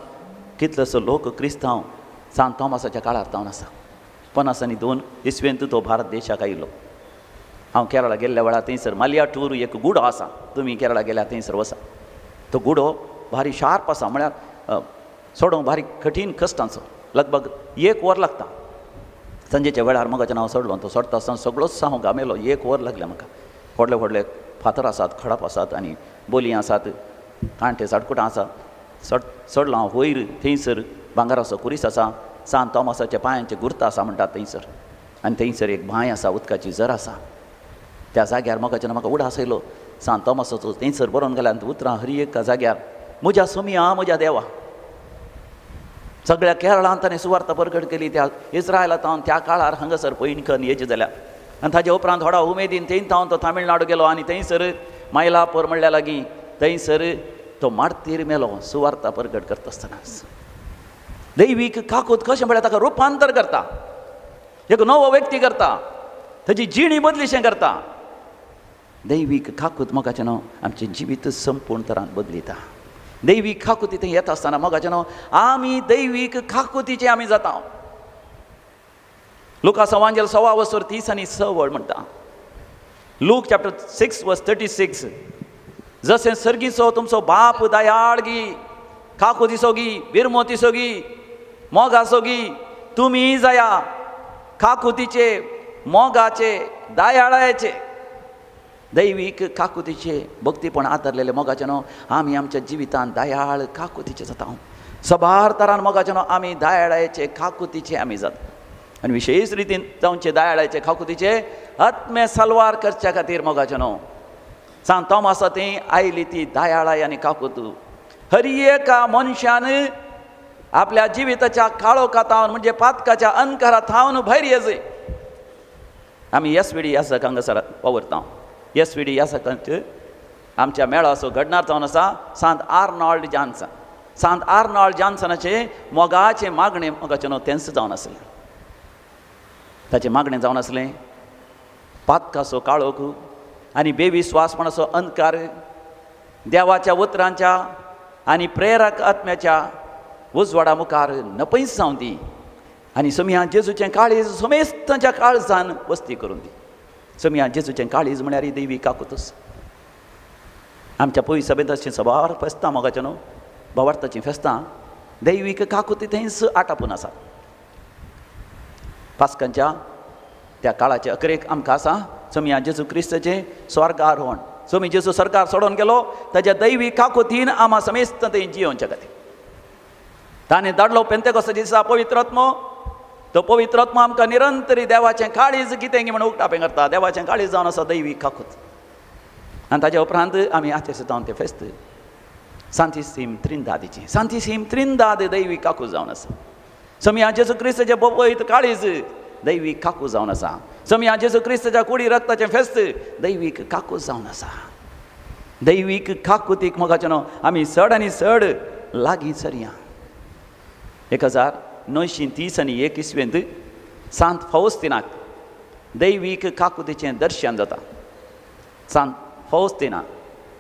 कितलोसो लोक क्रिस्तांव सांत तोमासाच्या काळार तावन आसा. 52 इसवेंत तो भारत देशाक आयलो. हांव केरळा गेल्ल्या वेळार थंयसर मालियाटूर एक गुडो आसा, तुमी केरळा गेल्यार थंयसर वसा. तो गुडो भारी शार्प आसा, म्हळ्यार सोडोवंक भारी कठीण कश्टांचो, लगभग 1 वर लागता. सांजेच्या वेळार मोगाचें हांव सोडलो, तो सोडटा आसतना सगळोच हांव घामेलो, 1 वर लागलें म्हाका. व्हडले व्हडले फातर आसात, खडप आसात आनी बोली आसात, कांटे साडकुटां आसात. सोडलो हांव वयर, थंयसर भांगराचो कुरीस आसा, सांत तोमासाच्या पांयांचे गुर्त आसा म्हणटात थंयसर. आनी थंयसर एक बांय आसा, उदकाची झर आसा. त्या जाग्यार मोगाच्यान म्हाका उडास आयलो, सांत तोमासाचो थंयसर बरोवन घाल्यार उतरां हर एका जाग्यार, म्हज्या सोमिया म्हज्या देवा. सगळ्या केरळांत ताणें सुवार्थ परगट केली. त्या इस्रायला तावन त्या काळार हांगासर पयण करून येचे जाल्यार. आनी ताजे उपरांत थोडा उमेदीन थंय तावन तो तामिळनाडू गेलो आनी थंयसर मायलापूर म्हणल्या लागीं थंयसर तो मार्तीर मेलो सुवार्थ परगट करता आसतना. दैवीक काकूत कशें म्हळ्यार ताका रुपांतर करता, एक नवो व्यक्ती करता, ताजी जिणी बदलिशें करता. दैवीक काकूत मोगाचें न्हू आमचें जिवीत संपूर्ण तरान बदलिता. दैवीक काकुती थंय येता आसतना मोगाचें न्हू आमी दैवीक काकुतीचे आमी जाता. लुका सवांजेल 1.25 वसर 30 आनी 6 वड म्हणटा, लूक चॅप्टर 6 वर्स 36, जशें सर्गीचो तुमचो बाप दयाळगी, काकुतीसोगी, बिरमोतीसोगी, मोगासोगी, तुमी जाया काकुतीचे, मोगाचे, दयाळाचे. दैवीक काकुतीचे भक्तीपण आदारलेले मोगाचें न्हू आमी आमच्या जिवितांत दयाळ काकुतीचे जाता. सबार तरान मोगाचें न्हू आमी दयाळाचे काकुतीचे आमी जाता. आनी विशेश रितीन जावचे दयाळाचे काकुतीचे आत्मे सलवार करच्या खातीर मोगाचें न्हू सांत तोमासा थंय आयली ती दयाळाय आनी काकूत. हर एका मनशान आपल्या जिविताच्या काळोखा थावन म्हणजे पातकाच्या अंधकारा थावन भायर येजय. आमी एस वी डी यासक हांगासर वावुरता. एस वी डी यासकांत आमच्या मेळाचो घडणार जावन आसा सांत आर्नॉल्ड जॉन्सन. सांत आर्नॉल्ड जॉन्सनाचें मोगाचें मागणें मोगाचें न्हू तेंच जावन आसलें. ताचें मागणें जावन आसलें पातकाचो काळोख आनी बेविस्वासपणाचो अंधकार देवाच्या उतरांच्या आनी प्रेरक आत्म्याच्या उजवाडा मुखार नपयस जावन दी आनी सोमया जेजूचें काळीज समेस्तांच्या काळजान वस्ती करून दी. सोमया जेजूचें काळीज म्हळ्यार देवी काकुतूस. आमच्या पयस सभेंत अशीं सबार फेस्तां मोगाचें न्हू भावार्थाचीं फेस्तां दैवीक काकुती थंयच आटापून आसा. पास्कांच्या त्या काळाचे अकरेक आमकां आसा सोमया जेजू क्रिस्ताचें स्वर्गारोहण. सोमी जेजू सरकार सोडून गेलो ताच्या दैवीक काकुतीन आमा समेस्त थंय जियोवच्या खातीर ताणें धाडलो पेंतेकोस्ताच्या दिसा पवित्र आत्मो. तो पवित्र आत्मो आमकां निरंतरी देवाचें काळीज कितें म्हण उक्तापें करता. देवाचें काळीज जावन आसा दैवीक काकूत. आनी ताच्या उपरांत आमी आचें जावन तें फेस्त सांतिसीम त्रिंदादीचें. सांतिसीम त्रिंदाद दैवीक काकूत जावन आसा. सोमया जेजू क्रिस्ताचें पवित्र काळीज दैवीक काकूत जावन आसा. सोमया जेजू क्रिस्ताच्या कुडी रक्ताचें फेस्त दैवीक काकूत जावन आसा. दैवीक काकुतीक मोगाच्यानो आमी चड आनी चड लागीं सरया. 1931 इसवेंत सांत फौस्तिनाक दैवीक काकुतीचें दर्शन जाता. सांत फौस्तिना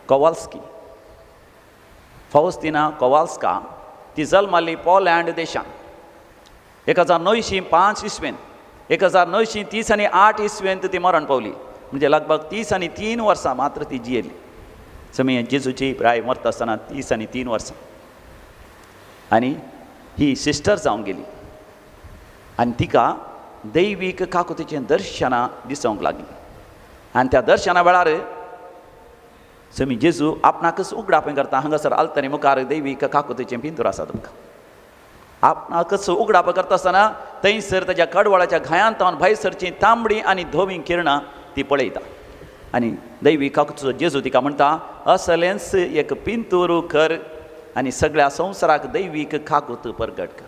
कोवाल्स्की, फौस्तिना कोवाल्स्का ती जल्माली पोलँड देशांत 1905 इसवेंत. 1938 इसवेंत ती मरण पावली, म्हणजे लगभग 33 वर्सां मात्र ती जियेली. समी जेजूची प्राय मरता आसतना 33 वर्सां आनी ही सिस्टर जावन गेली आनी तिका दैवीक काकुतीचें दर्शनां दिसूंक लागलीं. आनी त्या दर्शना वेळार समी जेजू आपणाकच उगडापें करता. हांगासर आलतनी मुखार दैवीक काकुतीचें पिंतूर आसा तुमकां. आपणाकच उगडाप करता आसतना थंयसर ताच्या कडवळाच्या घायांत भायर सरची तांबडी आनी धवीं किरणां ती पळयता आनी दैवी काकुतीचो जेजू तिका म्हणटा, असलेंच एक पिंतूर कर आनी सगळ्या संवसाराक दैवीक काकूत परगट कर.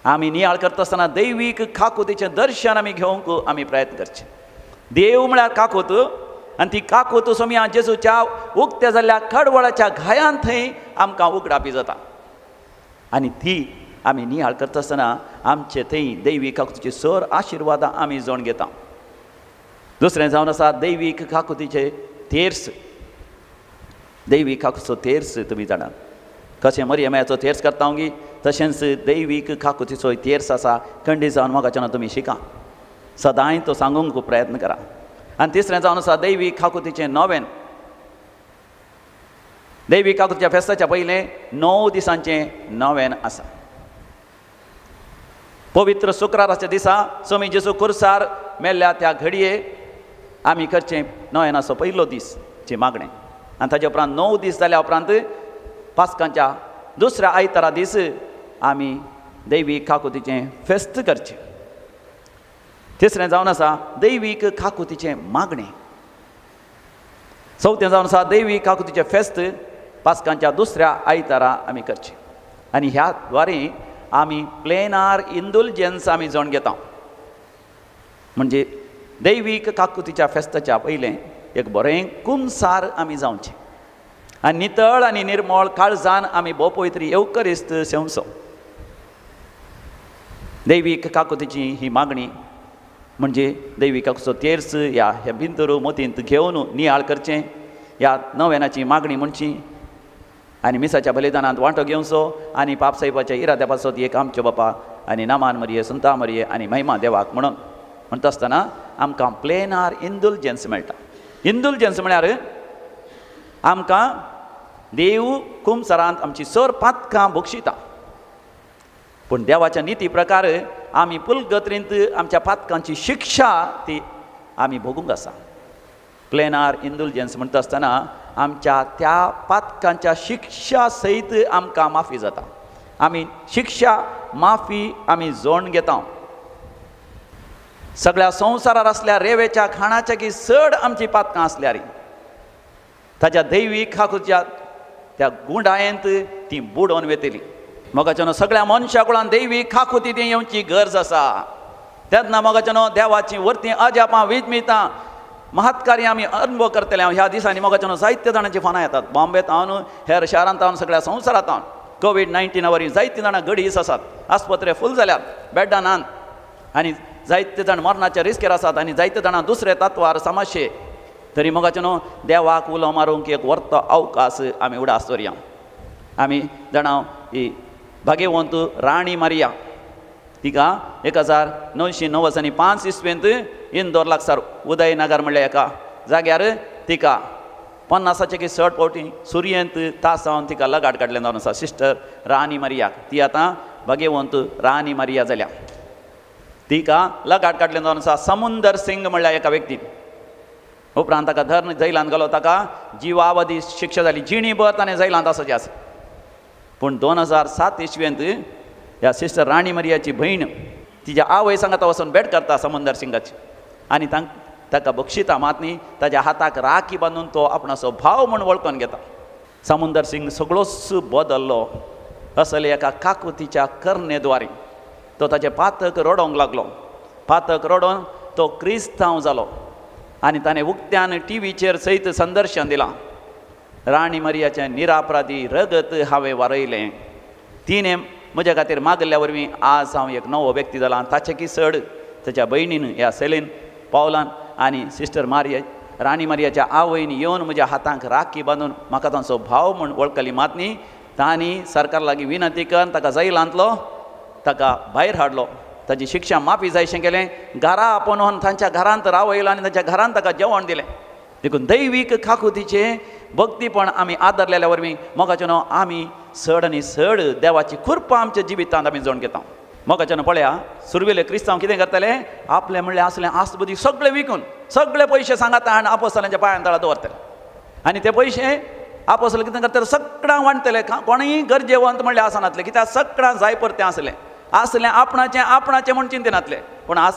आमी नियाळ करता आसतना दैवीक काकुतीचें दर्शन आमी घेवंक आमी प्रयत्न करचे. देव म्हळ्यार काकूत आनी ती काकूत सोमया जेजूच्या उक्त्या जाल्ल्या कडवळाच्या घायान थंय आमकां उगडापी जाता आनी ती आमी नियाळ करता आसतना आमचे थंय दैवीक काकुतीचे सर आशिर्वादां आमी जोण घेता. दुसरें जावन आसा दैवीक काकुतीचे तेर्स. दैवीक काकुतीचो तेर्स तुमी जाणात कशें मरियमायाचो तेर्स करता गी, तशेंच दैवीक काकुतीचो तेर्स आसा. खंडीत जावन मोगाच्यान तुमी शिका, सदांय तो सांगूंक प्रयत्न करा. आनी तिसरें जावन आसा दैवीक काकुतीचें नोवेन. दैवीक काकुतीच्या फेस्ताच्या पयलें 9 दिसांचें नोवेन आसा. पवित्र शुक्राराच्या दिसा स्वामी जेजू कुर्सार मेल्ल्या त्या घडये आमी करचें नोवेनाचो पयलो दीस ची मागणें. आनी ताचे उपरांत 9 दीस जाल्या उपरांत पास्कांच्या दुसऱ्या आयतारा दीस आमी दैवीक काकुतीचें फेस्त करचें. तिसरें जावन आसा दैवीक काकुतीचें मागणें. चवथें जावन आसा दैवीक काकुतीचें फेस्त पास्कांच्या दुसऱ्या आयतारा आमी करचें. आनी ह्या द्वारे आमी प्लेनार इंदुलजन्स आमी जोण घेता. म्हणजे दैवीक काकुतीच्या फेस्ताच्या पयलें एक बरें कुमसार आमी जावचें आनी नितळ आनी निर्मळ काळजान आमी भोव पवित्र येवकरिस्त सेवचो. दैवीक काकुतीची ही मागणी म्हणजे दैवीक काकुतीचो तेर्स ह्या ह्या भिंतरू मोतींत घेवन नियाळ करचें, ह्या नवेनाची मागणी म्हणची आनी मिसाच्या बलिदानांत वांटो घेवचो आनी पापसाहेबाच्या इराद्या पासत एक आमच्यो बापा आनी नामान मरिये संता मरिये आनी महिमा देवाक म्हणून म्हणटा आसतना आमकां प्लेनार इंदुलजन्स मेळटा. इंदुलजन्स म्हळ्यार आमकां देव कुमसरांत आमची सर पातकां बक्षिता, पूण देवाच्या निती प्रकार आमी पुलगत्रींत आमच्या पातकांची शिक्षा ती आमी भोगूंक आसा. प्लेनार इंदुलजन्स म्हणटा आसतना आमच्या त्या पातकांच्या शिक्षा सयत आमकां माफी जाता. आमी शिक्षा माफी आमी जोण घेता. सगळ्या संवसारार आसल्या रेवेच्या खाणाच्या की चड आमची पातकां आसल्यार ताच्या दैवीक काकुतीच्या त्या गुंडायेंत ती बुडोवन वेतली. मोगाच्यानो सगळ्या मनशा कुळान दैवीक काकुती ती येवची गरज आसा. तेन्ना मोगाच्यानो देवाची वरती अजापां विजमितां महत्कार्य आमी अनुभव करतले. ह्या दिसांनी मोगाच्यानो जायते जाणांची फोनां येतात बॉम्बे तावन हेर शारांत तावन सगळ्या संवसारांत तावन. कोवीड-19 वरी जायते जाणां गडीस आसात, आस्पत्रे फूल जाल्यात, बेड्डां नात आनी जायते जाण मरणाच्या रिस्केर आसात आनी जायते जाणां दुसरे तत्वार समस्ये. तरी मोगाच्यानो देवाक उलो मारूंक एक वर्तो अवकाश आमी उडास दवरया. आमी जाणां ही भाग्यवंत राणी मारिया तिका 1995 इसवेंत इंदोर लागसार उदयनगर म्हणल्या एका जाग्यार तिका 50 की चड फावटी सुरयेंत तास जावन तिका लगाड काडलें जावन आसा सिस्टर राणी मारियाक. ती आतां भाग्यवंत राणी मारिया जाल्या. तिका लगाड काडलें जावन आसा समुंदर सिंग म्हणल्या एका व्यक्तीन. उपरांत ताका धर्न जैलांत घालो, ताका जिवावधी शिक्षा जाली, जिणीभर ताणें जैलांत आसचें आसा. पूण 2007 इसवेंत ह्या सिस्टर राणी मारियाची भयण तिच्या आवय सांगाता वचून भेट करता समुंदर सिंगाची आनी ताका बक्षिता मात न्ही ताच्या हाताक राखी बांदून तो आपणाचो भाव म्हूण वळखून घेता. समुंदर सिंग सगळोच बदल्लो असले एका काकुतीच्या करणे द्वारे. तो ताचें पातक रडोवंक लागलो, पातक रडोवन तो क्रिस्तांव जालो आनी ताणें उक्त्यान टिवीचेर सयत संदर्शन दिलां. राणी मरियाचें निरापराधी रगत हांवें वारयलें. तिणें म्हज्या खातीर मागल्ल्या वरवीं आज हांव एक नवो व्यक्ती जाला. ताचें की चड ताच्या भयणीन ह्या सेलीन पावलान आनी सिस्टर मारिया राणी मारियाच्या आवयन येवन म्हज्या हातांक राखी बांदून म्हाका तांचो भाव म्हूण वळखली मात न्ही. तांणी सरकार लागीं विनंती करून ताका जैलांतलो ताका भायर हाडलो. ताजी शिक्षा माफी जायशें केलें. घरा आपोवन तांच्या घरांत रावयलो आनी तांच्या घरांत ताका जेवण दिलें. देखून दैवीक खाकुतीचें भक्तीपण आमी आदरलेल्या वरवीं मोगाचें न्हू आमी चड आनी चड देवाची कृपा आमच्या जिवितांत आमी जोडून घेता. मोगाचें न्हू पळया सुरवेले क्रिस्तांव कितें करताले, आपलें म्हणल्यार आसलें आसबुद्दी सगळें विकून सगळे पयशे सांगाता आनी आपोस्तलांच्या पांयां तळा दवरतले आनी ते पयशे आपोस्तल कितें करतले सगळ्यांक वांटतले. कोणूय गरजेवंत म्हणल्यार आसनातले, कित्याक सगळ्यांक जाय परतें आसलें आसलें आपणाचें आपणाचें म्हूण चिंतनातलें. पूण आज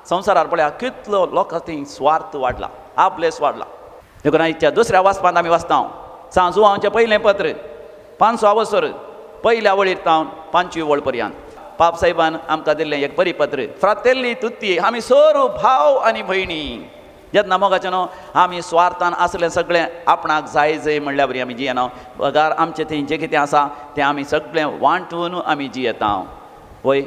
संवसारार पळया कितलो लोकां थंय स्वार्थ वाडला, आपलेस वाडला. देखून आयच्या दुसऱ्या वाचपांत आमी वाचता सांत जुवांचें पयलें पत्र 500 अवसर पयल्या वळीर तावन 5वी वळ पर्यंत पाप साहेबान आमकां दिल्लें एक परिपत्र फ्रातेल्ली तुत्ती आमी सोरू भाव आनी भयणी. जेन्ना मोगाचें न्हू आमी स्वार्थान आसलें सगळें आपणाक जाय जाय म्हणल्या बरी आमी जियेना, बगार आमचें थंय जें कितें आसा तें आमी सगळें वांटून आमी जियेता. वय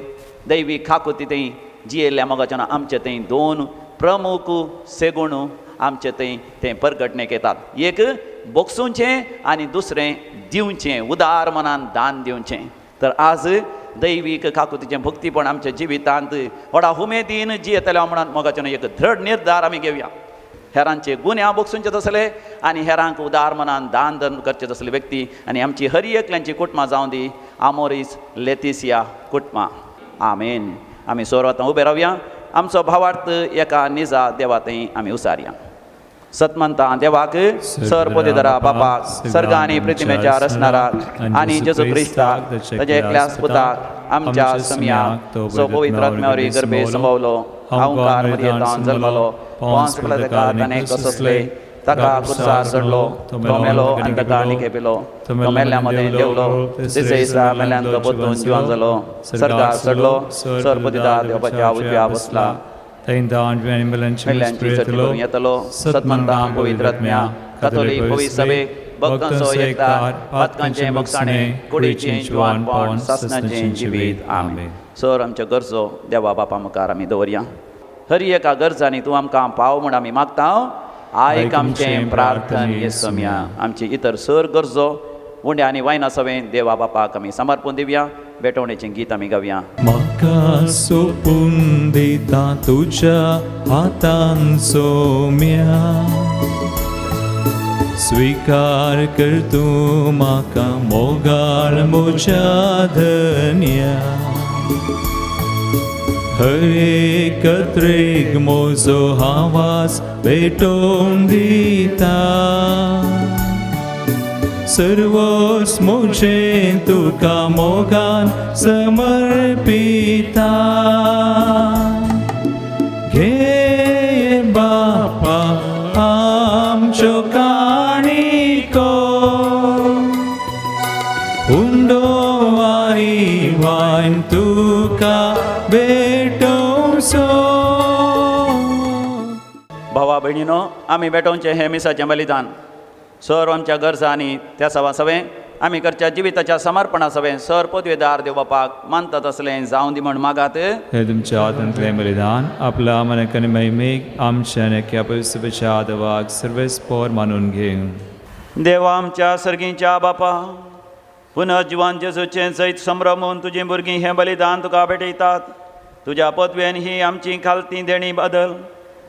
दैवी खाकुती थंय जियेल्ल्या मोगाचें न्हू आमचे थंय दोन प्रमुख सेगुण आमचे थंय तें परगटणेक येतात. एक बोगसुचें आनी दुसरें दिवचें, उदार मनान दान दिवचें. तर आज दैवीक काकुतीचें भक्तीपण आमच्या जिवितांत व्हडा उमेदीन जियेतले म्हणून मोगाचें एक दृढ निर्धार आमी घेवया. हेरांचे गुन्यांव बोगसुंचे तसले आनी हेरांक उदार मनान दान धर्म करचे तसले व्यक्ती आनी आमची हर एकल्यांची कुटुंबां जावं दी आमोरीस लेतिसिया कुटुंबां. आमेन. आमी सोर आतां उबे रावया. आमचो भावार्थ एका निजा देवा थंय आमी उसारया. सतमंता देवाक सर पदेदरा बापाक सर्ग आनी प्रतिमेच्या रचणाराक आनी जेजू क्रिस्ताक ताच्या एकल्या पुताक आमच्या समयाक सो पवित्र आत्म्या गर्भे संभवलो हांवकार मरियेंत जल्मलो पोंस ताका ताणें कससले ताका कुर्सार चडलो तो मेलो आनी ताका निखेपिलो तो मेल्ल्या मदें देवलो तिसरे दिसा मेल्ल्यान तो परतून जिवन जालो सर्गार चडलो सर पतिदार देवाच्या उजव्या बसला मेल्ल्यांची चर्ची करून येतलो. सतमंता पवित्र आत्म्या कातोलीक पवित्र सभेक भक्तांचो एकदार पातकांचें भोगसाणें कुडीचें जिवानपण सासणाचें जिवीत. आमेन. सर आमच्यो गरजो देवा बापा मुखार आमी दवरया. हर एका गरजांनी तूं आमकां पाव म्हूण आमी मागता. आयक आमचें प्रार्थन येसम्या. आमची इतर सर गरजो उंड्या आनी वायना सवें देवा बापाक आमी समर्पण दिवया. भेटवणेचें गीत आमी गावया. म्हाका सोपून दिता तुज्या हातान सोम्या, स्वीकार कर तूं म्हाका मोगाळ म्हज्या धन्या. हर एकत्रेक म्हजो आवाज भेटोवन दिता, सर्वोस म्हजें तुका मोगान समर्पिता. घे बापा आमच्यो काणिको, उंडो आनी वायन तुका भेटोवचो. भावा भयणीनो आमी भेटोवचें हें मिसाचें बलिदान सर आमच्या गरजांनी त्या सवा सवें आमी करच्या जिविताच्या समर्पणा सवें सर पदवेदार देव बापाक मानता तसलें जावं दी म्हण मागात. हे तुमच्या हातांतलें बलिदान आपल्या मनाक आनी महिमेक आमच्या आनी एका पवित्र आदवाक सर्वेस्पोर मानून घेवं. देवा आमच्या सर्गीच्या बापा, पुनर्जिवन जेजूचें जैत संभ्रमून तुजीं भुरगीं हें बलिदान तुका भेटयतात. तुज्या पदवेन ही आमची खालती देणी बदल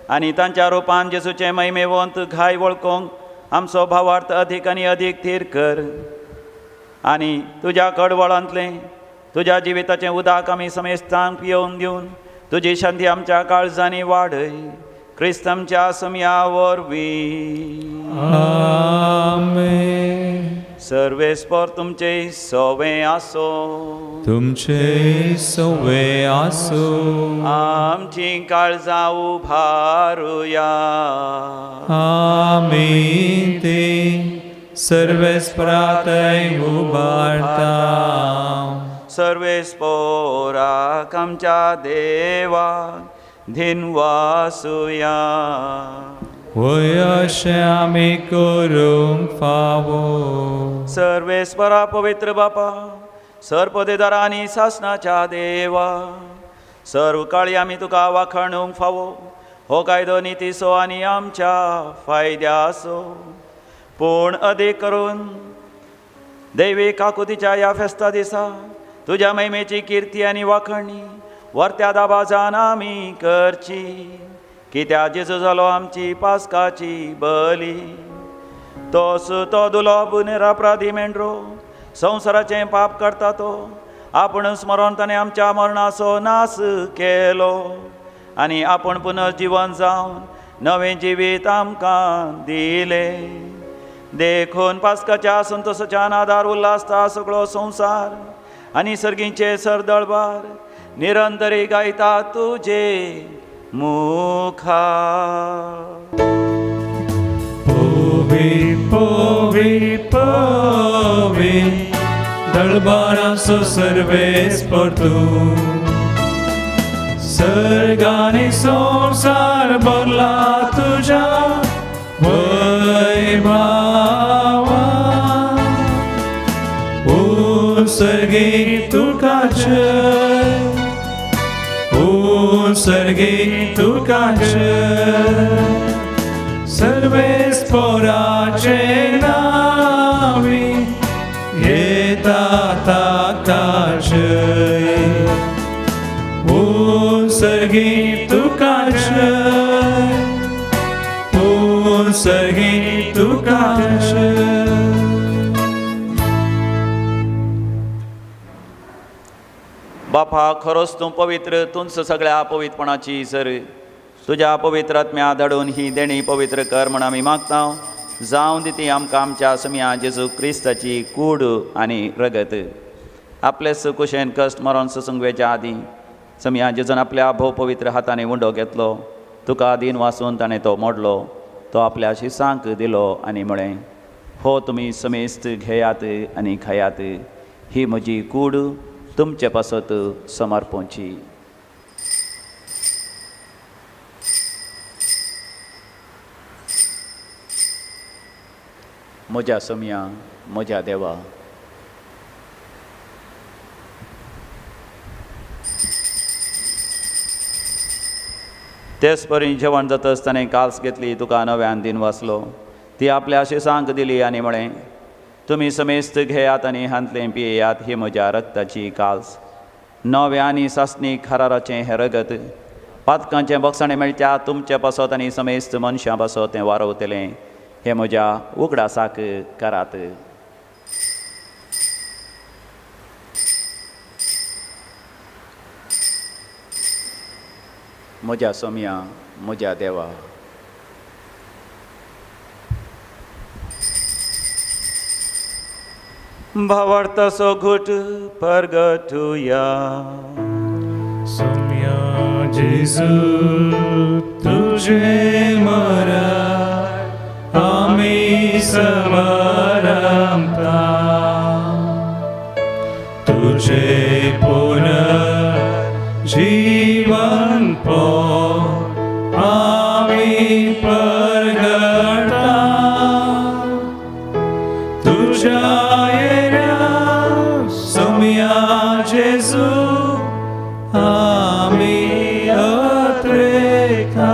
आनी तांच्या रुपान जेजूचें महिमेवंत घाय वळखूंक आमचो भावार्थ अधीक आनी अधीक थीर कर आनी तुज्या कडवळांतलें तुज्या जिविताचें उदक आमी समेस्तांक पियोवन दिवन तुजी शांती आमच्या काळजांनी वाडय. क्रिस्त आमच्या समया वरवीं. आमेन. सर्वेस्पर तुमचे सवे आसो, तुमचे सवे आसो. आमची काळजां उभारुया. आमी ते सर्वेस्परातय उबारता. सर्वेस्पोराक आमच्या देवा धिनवासुया. वय अशें आमी करूंक फावो. सर्वेस्परा पवित्र बापा, सर्पदेदारा आनी सासनाच्या देवा, सर्व काळी आमी तुका वाखाणूंक फावो. हो कायदो नितीचो आनी आमच्या फायद्याचो, पूण अदीक करून दैवी काकुतीच्या ह्या फेस्ता दिसा तुज्या महिमेची किर्ती आनी वाखणी वर्त्या दाबाजान आमी करची. कित्याक जेजू जालो आमची पास्काची बली, तोच तो दुलोब निरापराधी मेंढरो संवसाराचें पाप करता तो आपूणच मरोन ताणें आमच्या मरणाचो नाश केलो आनी आपूण पुनर्जिवन जावन नवें जिवीत आमकां दिलें. देखून पास्काच्या संतोसाच्या आदार उल्हासता सगळो संवसार आनी सर्गींचे सरदळबार निरंतरी गायता तुजे मुखार. पवी पवी पवी दळबाराचो सर्वेस्पर तूं, सर्गानी संवसार भरला तुज्या वैभावा. उत्सर्गी तुका जय, उत्सर्गी तुका जय, सर्वेस्पराचे नावी येता ताका जय. उत्सर्गी तुका जय, उत्सर्गी तुका जय. बापा, खरोच तूं पवित्र, तूंच सगळ्या पवित्रपणाची सर. तुज्या पवित्र आत्म्या धाडून ही देणी पवित्र कर म्हण आमी मागता. जावं दी ती आमकां आमच्या समिया जेजू क्रिस्ताची कूड आनी रगत. आपले सुकुशेन कश्ट मरण सोसूंक वेच्या आदीं समिया जेजून आपल्या भोव पवित्र हातांनी उंडो घेतलो, तुका दीन वासून ताणें तो मोडलो, तो आपल्या शिसांक दिलो आनी म्हळें, हो तुमी समेस्त घेयात आनी खायात, ही म्हजी कूड तुमचे पासत समर्पणची. म्हज्या सोम्या, म्हज्या देवा, तेच परी जेवण जातच ताणें काल्स घेतली, तुका नव्यान दिन वाचलो, ती आपल्या शिसांक दिली आनी म्हळें, तुमी समेस्त घेयात आनी हांतलें पियेयात, ही म्हज्या रक्ताची काल्स, नव्या आनी सासणी खराराचें हें रगत, पातकांचें बक्षाणें मेळच्या तुमचे पासत आनी समेस्त मनशां पासत तें वारवतलें, हें म्हज्या उगडासाक करात. म्हज्या सोम्या, म्हज्या देवा, भावार्थाचो घुट परगटुया. सोम्या जेजू तुझे मरण आमी समरमता, तुझे पुनर्जीवन पो आमी परगटा, तुझ्या येऱ्या सोम्या जेजू आमी अत्रेका.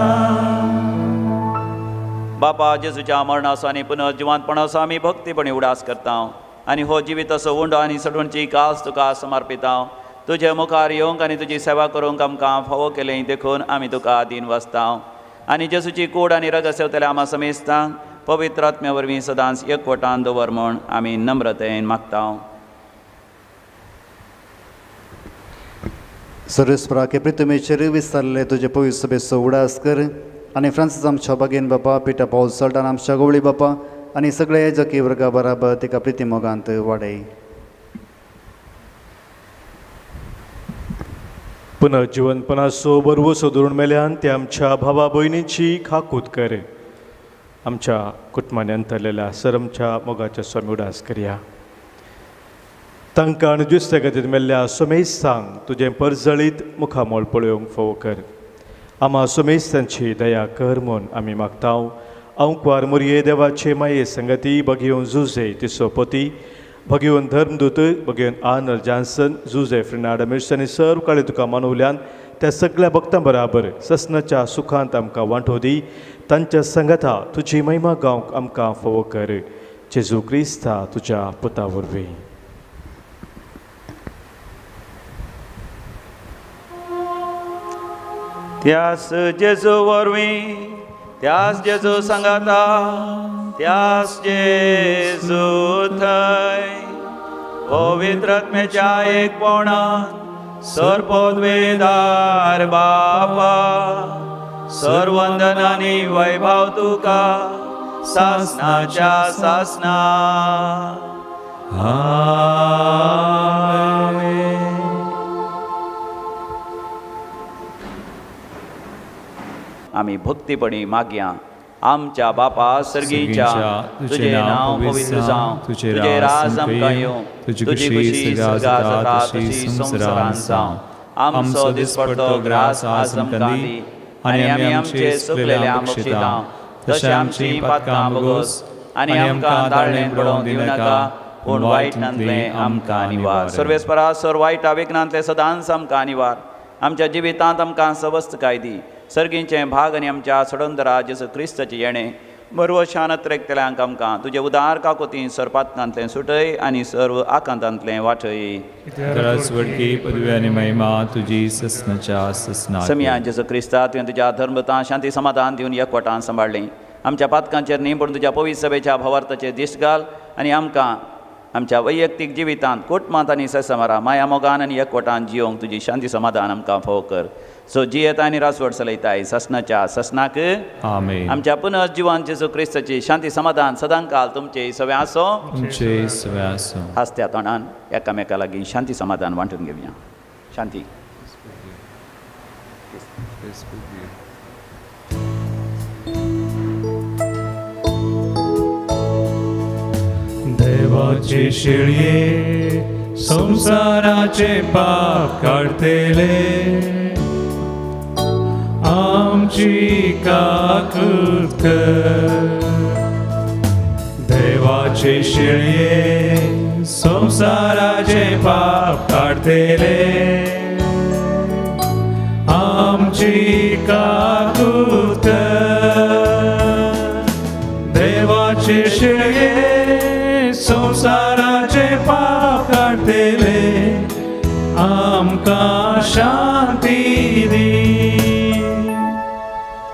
बापा, जेजूच्या मरणाचो आनी पुनर्जिवंतपणाचो आमी भक्तीपणी उडास करता आनी हो जिविताचो उंडो आनी सटवणची कास तुका समर्पिता. तुजे मुखार येवंक आनी तुजी सेवा करूंक आमकां फावो केलें, देखून आमी तुका दीन वाचता आनी जेजूची कूड आनी रगत सेवतल्या आमा समेस्तांक पवित्र आत्म्या वरवीं सदांच एकवटान दवर म्हूण आमी नम्रतेन मागता. सर्वेस्पराके प्रितमेचेर विस्तारले तुजे पवित्र सभेचो उडास कर आनी फ्रांसीस आमच्या बागेन बापा, पिटा पावल सल्टान आमच्या गवळी बापा आनी सगळे जकी वर्गा बराबर तिका प्रिती मोगांत वाडय. पुनर्जिवनपणाचो बरवसो धरून मेल्यान ते आमच्या भावा भयणीची खाकूत करे. आमच्या कुटुंबान अंतरलेल्या सर आमच्या मोगाच्या स्वामी उडास करया. तांकां आनी दुसऱ्या खातीर मेल्ल्या सोमेस्तांक तुजें परजळीत मुखामळ पळोवंक फावो कर. आमा सुमेस्तांची दया कर म्हूण आमी मागता. अंकवार मुरये देवाचे माये संगती भगेवन जुजे तिसोपती भगेवन धर्मदूत भगेवन आर्नल्ड जॉन्सन जुजे फ्रिनाड मिर्स आनी सर्व काळे तुका मानवल्यान त्या सगळ्या भक्तां बराबर ससनाच्या सुखांत आमकां वांटो दी. तांच्या संगता तुजी महिमा गावंक आमकां फावो कर. जेजू क्रिस्ता तुज्या पुता वरवीं. त्यास जेजू वरवीं, त्यास जेजू सांगाता, त्यास जेजू थंय पवित्र आत्म्याच्या एकपणान सर्वपदवेदार बापा सर्वंदन आनी वैभव तुका सासनाच्या सासना. आमेन. आमी भक्तीपणी मागया. आमच्या बापा सर्गीच्या, तुझे नांव पवित्र जावं, तुझे राज आमकां येवं, तुजी खुशी स्वर्गांत जाता तशी संवसारांत जावं. आमचो दिसपडतो ग्रास आज आमकां दी आनी आमी आमचे चुकलेल्या बक्षिता तशें आमची पातकां भोगोस आनी आमकां दाळणें पडोवंक दिवं नाका, पूण वायटांतलें आमकां निवार. सर्वेस्परा सर वायटा विघ्नांतलें सदांच आमकां निवार. आमच्या जिवितांत आमकां सवस्तकाय दी. सर्गींचें भाग आनी आमच्या सडंदरा जेजू क्रिस्ताचें येणें बरवशान अत्रेकतल्यांक आमकां तुजे उदार काकोती सर्पातकांतलें सुटय आनी सर्व आकांतांतलें वाटय. पदवी आनी महिमा तुजी ससनाच्या ससना. समिया जेजू क्रिस्ता, तुवें तुज्या धर्मतां शांती समाधान दिवन एकवटान सांबाळ्ळीं. आमच्या पातकांचेर न्ही पूण तुज्या पवित्र सभेच्या भावार्थाचेर दिश्ट घाल आनी आमकां आमच्या वैयक्तीक जिवितांत कुटुंबांत आनी ससमारा माया मोगान आनी एकवटान जियोंक तुजी शांती समाधान आमकां फावो कर. सो जियेता आनी रासवड चलयताय ससनाच्या ससनाक. आमेन. आमच्या पुनर्जिवन जेजू क्रिस्ताची शांती समाधान सदांकाल तुमचे सगळे आसो, तुमचे सगळे आसो. हासत्या तोंडान एकामेका लागीं शांती समाधान वांटून घेवया. शांती. देवाचे शेळये संसाराचे पाप काडतले, आमची काकूत कर. देवाचे शेळये संसाराचे पाप काडतले, आमची काकूत कर. देवाचे शेळये संसाराचे पाप काडतले, आमकां शांती दी.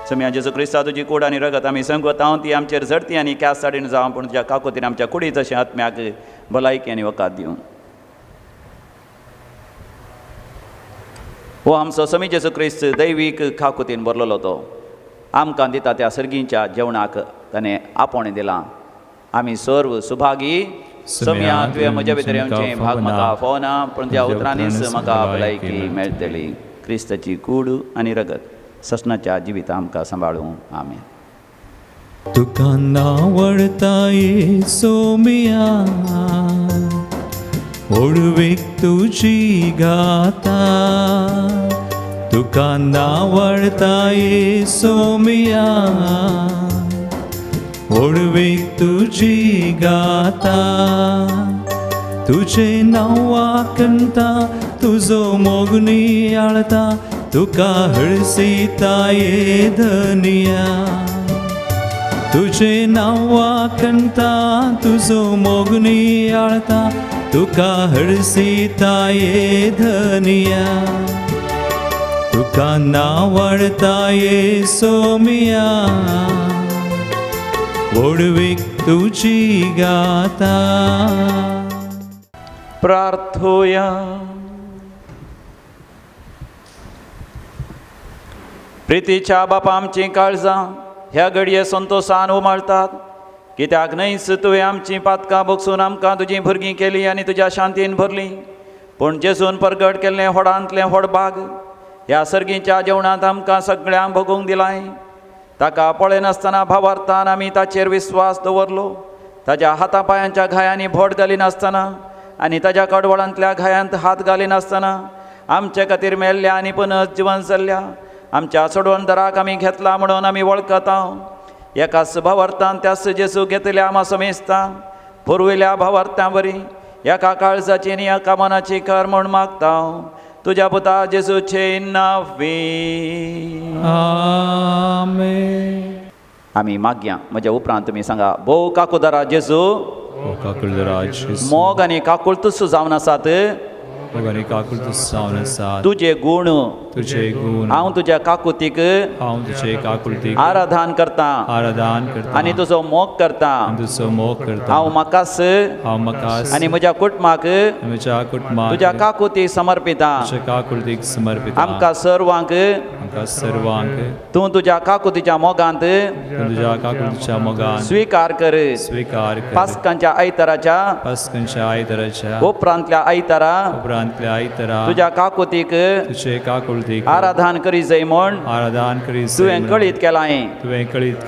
समिया जेजू क्रिस्ता, तुजी कूड आनी रगत आमी संगवता ती आमचेर झडती आनी क्यास साडीन जावं, पूण तुज्या काकोतीन आमच्या कुडी तशें आत्म्याक भलायकी आनी वकात दिवं. हो आमचो समी जेजू क्रिस्त दैवीक काकुतीन भरलेलो तो आमकां दिता त्या सर्गींच्या जेवणाक ताणें आपोवणें दिलां. आमी सर्व सुभागी. समिया तुवें म्हज्या भितर येवचें भाग म्हाका फावना, पूण त्या उतरांनीच म्हाका भलायकी मेळटली. क्रिस्ताची कूड आनी रगत ससनाच्या जिविता आमकां सांबाळूं. आमेन. तुका नावडता सोमिया, ओडवीक तुजी गाता. तुका नावडता सोमिया, ओडवीक तुजी गाता. तुझे नांवा कंता तुजो मोगनी आळता, तुका हळसिता ये धनिया. तुझे नांवा कंता तुजो मोगनी आळता, तुका हळसिता ये धनिया. तुका नावडता ये सोमिया, ओडवीक तुजी गाता. प्रार्थोया. प्रितीच्या बापा, आमचीं काळजां ह्या घडये संतोसान उमाळतात, कित्याक न्हयच तुवें आमचीं पातकां भोगसून आमकां तुजीं भुरगीं केलीं आनी तुज्या शांतीन भरलीं. पूण जेजून परगट केल्लें व्हडांतलें व्हड भाग ह्या सर्गीच्या जेवणांत आमकां सगळ्यांक भोगूंक दिलाय. ताका पळयनासतना भावार्थान आमी ताचेर विस्वास दवरलो. ताज्या हाता पांयांच्या घायांनी भोट घालिनासतना आनी ताज्या कडवळांतल्या घायांत हात घालिनासतना आमचे खातीर मेल्ल्या आनी पुनः जिवन जाल्ल्या आमच्या सोडवणदाराक आमी घेतला म्हणून आमी वळखता. एकाच भावार्थान त्यास जेजू घेतल्या आमा समेस्ता पुर्विल्या भावार्थां वरी एका काळजाची आनी एका मनाची कर म्हूण मागता तुज्या पुता जेजूचे नांवी. आमेन. आमी मागया. म्हज्या उपरांत तुमी सांगा, भोव काकुदारा जेजू, मोग आनी काकुळतूस जावन आसात तुजे गुण, हांव तुज्या काकुतीक आराधन करता आनी तुजो मोग करता. हांव म्हाकास आनी म्हज्या कुटुंबाक तुज्या काकुतीक समर्पिता. आमकां सर्वांक तूं तुज्या काकुतीच्या मोगांत स्विकार कर. पास्कांच्या आयताराच्या उपरांतल्या आयतारा तुज्या काकुतीक आराधन करी जाय म्हूण तुवें कळीत केलां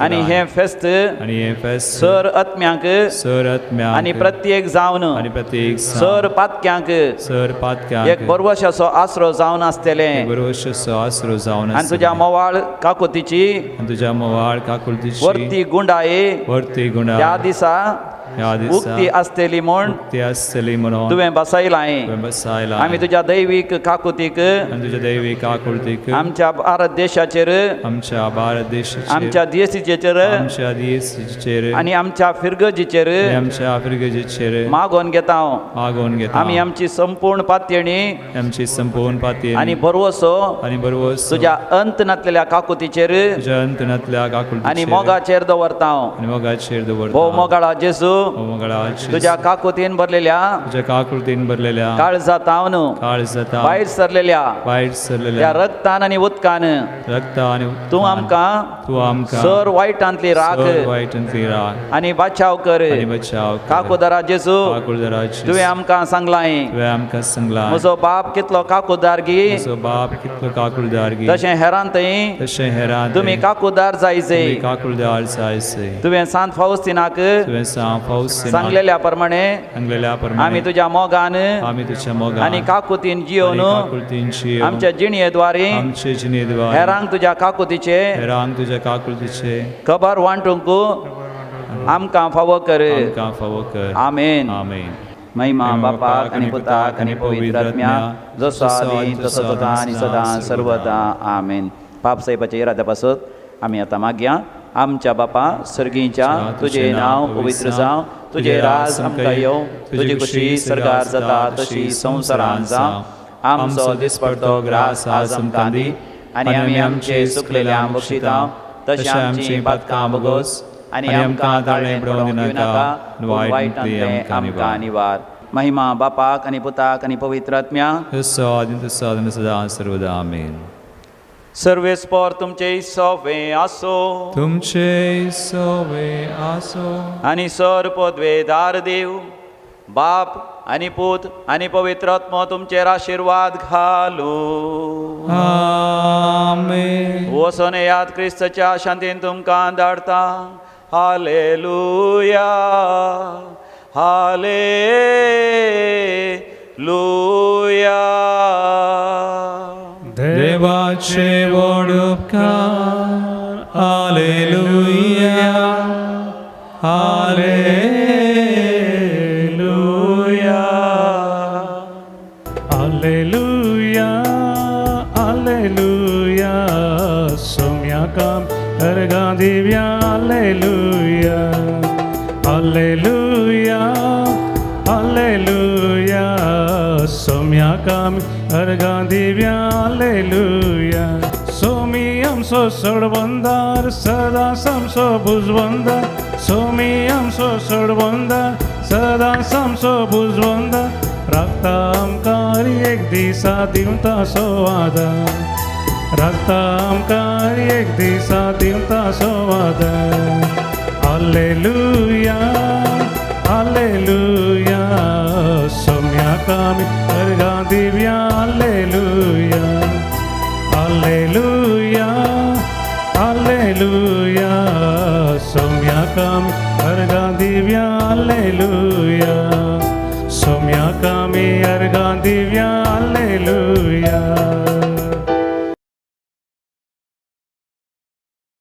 आनी हें फेस्त सर आत्म्यांक आनी प्रत्येक जावन सर पातक्यांक एक बरवशाचो आसरो जावन आसतलें आनी तुज्या मोवाळ काकुतीची वर्ती गुंडाये त्या दिसा उक्ती आसतली म्हूण तुवें बसयलां. आमी तुज्या दैवीक काकुतीक आमच्या भारत देशाचेर, आमच्या देशीचेर आनी आमच्या फिरगजीचेर मागोवन घेता. आमी आमची संपूर्ण पातयेणी आनी भरवसो तुज्या अंत नासलेल्या काकुतीचेर आनी मोगाचेर दवरता. भोव मोगाळा जेजू, तुज्या काकुतीन भरलेल्या काळजातावन भायर सरलेल्या त्या रक्तान आनी उदकान तूं आमकां सर वायटांतली राख आनी बचाव कर. काकुदारा जेजू, तुवें आमकां सांगलां, म्हजो बाप कितलो काकुदार गी तशें हेरान थंय तुमी काकुदार जायचे. तुवें सांत फावस्तिनाक सांगलेल्या प्रमाणे आमी तुज्या मोगान आनी काकुतीन जियोन आमच्या जिणयेद्वारे हेरांक तुज्या काकुतीचे खबर वांटूंक आमकां फावो कर. आमेन. महिमा बापाक आनी पुताक आनी पवित्र आत्म्याक, जसो आदी तसो आतां आनी सदां सर्वदा. आमेन. पाप साहेबाच्या इराद्या पासत आमी आतां मागया. आमच्या बापा सर्गीच्या, तुजें नांव पवित्र जावं, तुजें राज आमकां येवं, तुजी खुशी सर्गार जाता तशी संवसारांत जावं. आमचो दिसपडतो ग्रास आज आमकां दी आनी आमी आमचे चुकलेल्या बक्षिता तशें आमची पातकां बगोस आनी आमकां ताळें पडोवंक दिवनाका, वायटांतलें आमकां निवार. महिमा बापाक आनी पुताक आनी पवित्र आत्म्याक, सदां सर्वदा. आमेन. सर्वेस्पर तुमचे सोवे आसो, तुमचे सोवे आसो. आनी सर पदवेदार देव बाप आनी पूत आनी पवित्र आत्मो तुमचेर आशिर्वाद घालू. आमेन. वचोन येयात, क्रिस्ताच्या शांतीन तुमकां धाडटा. हालेलुया, हालेलुया. देवाचे व्हड उपकार. हालेलुया, हालेलुया. हालेलुया, हालेलुया. सोम्या काम अर्घां दिव्या. हालेलुया, हालेलुया, हालेलुया. सोम्या काम अर्घां दिव्या. हालेलुया. सोमी आमचो सोडवंदार, सदां आमचो बुजवंदार. सोमी आमचो सोडवंदार, सदां आमचो बुजवंदार. राखता आमकां एक दिसा दिवता सो आदार, राखता आमकां एक दिसा दिवता सो आदार. हालेलुया, हालेलुया. सोम्याक आमी अर्घां दिव्या. हालेलुया, हालेलुया, हालेलुया. सोम्याक आमी अर्घां दिव्या. हालेलुया. सोम्याक आमी अर्घां दिव्या. हालेलुया.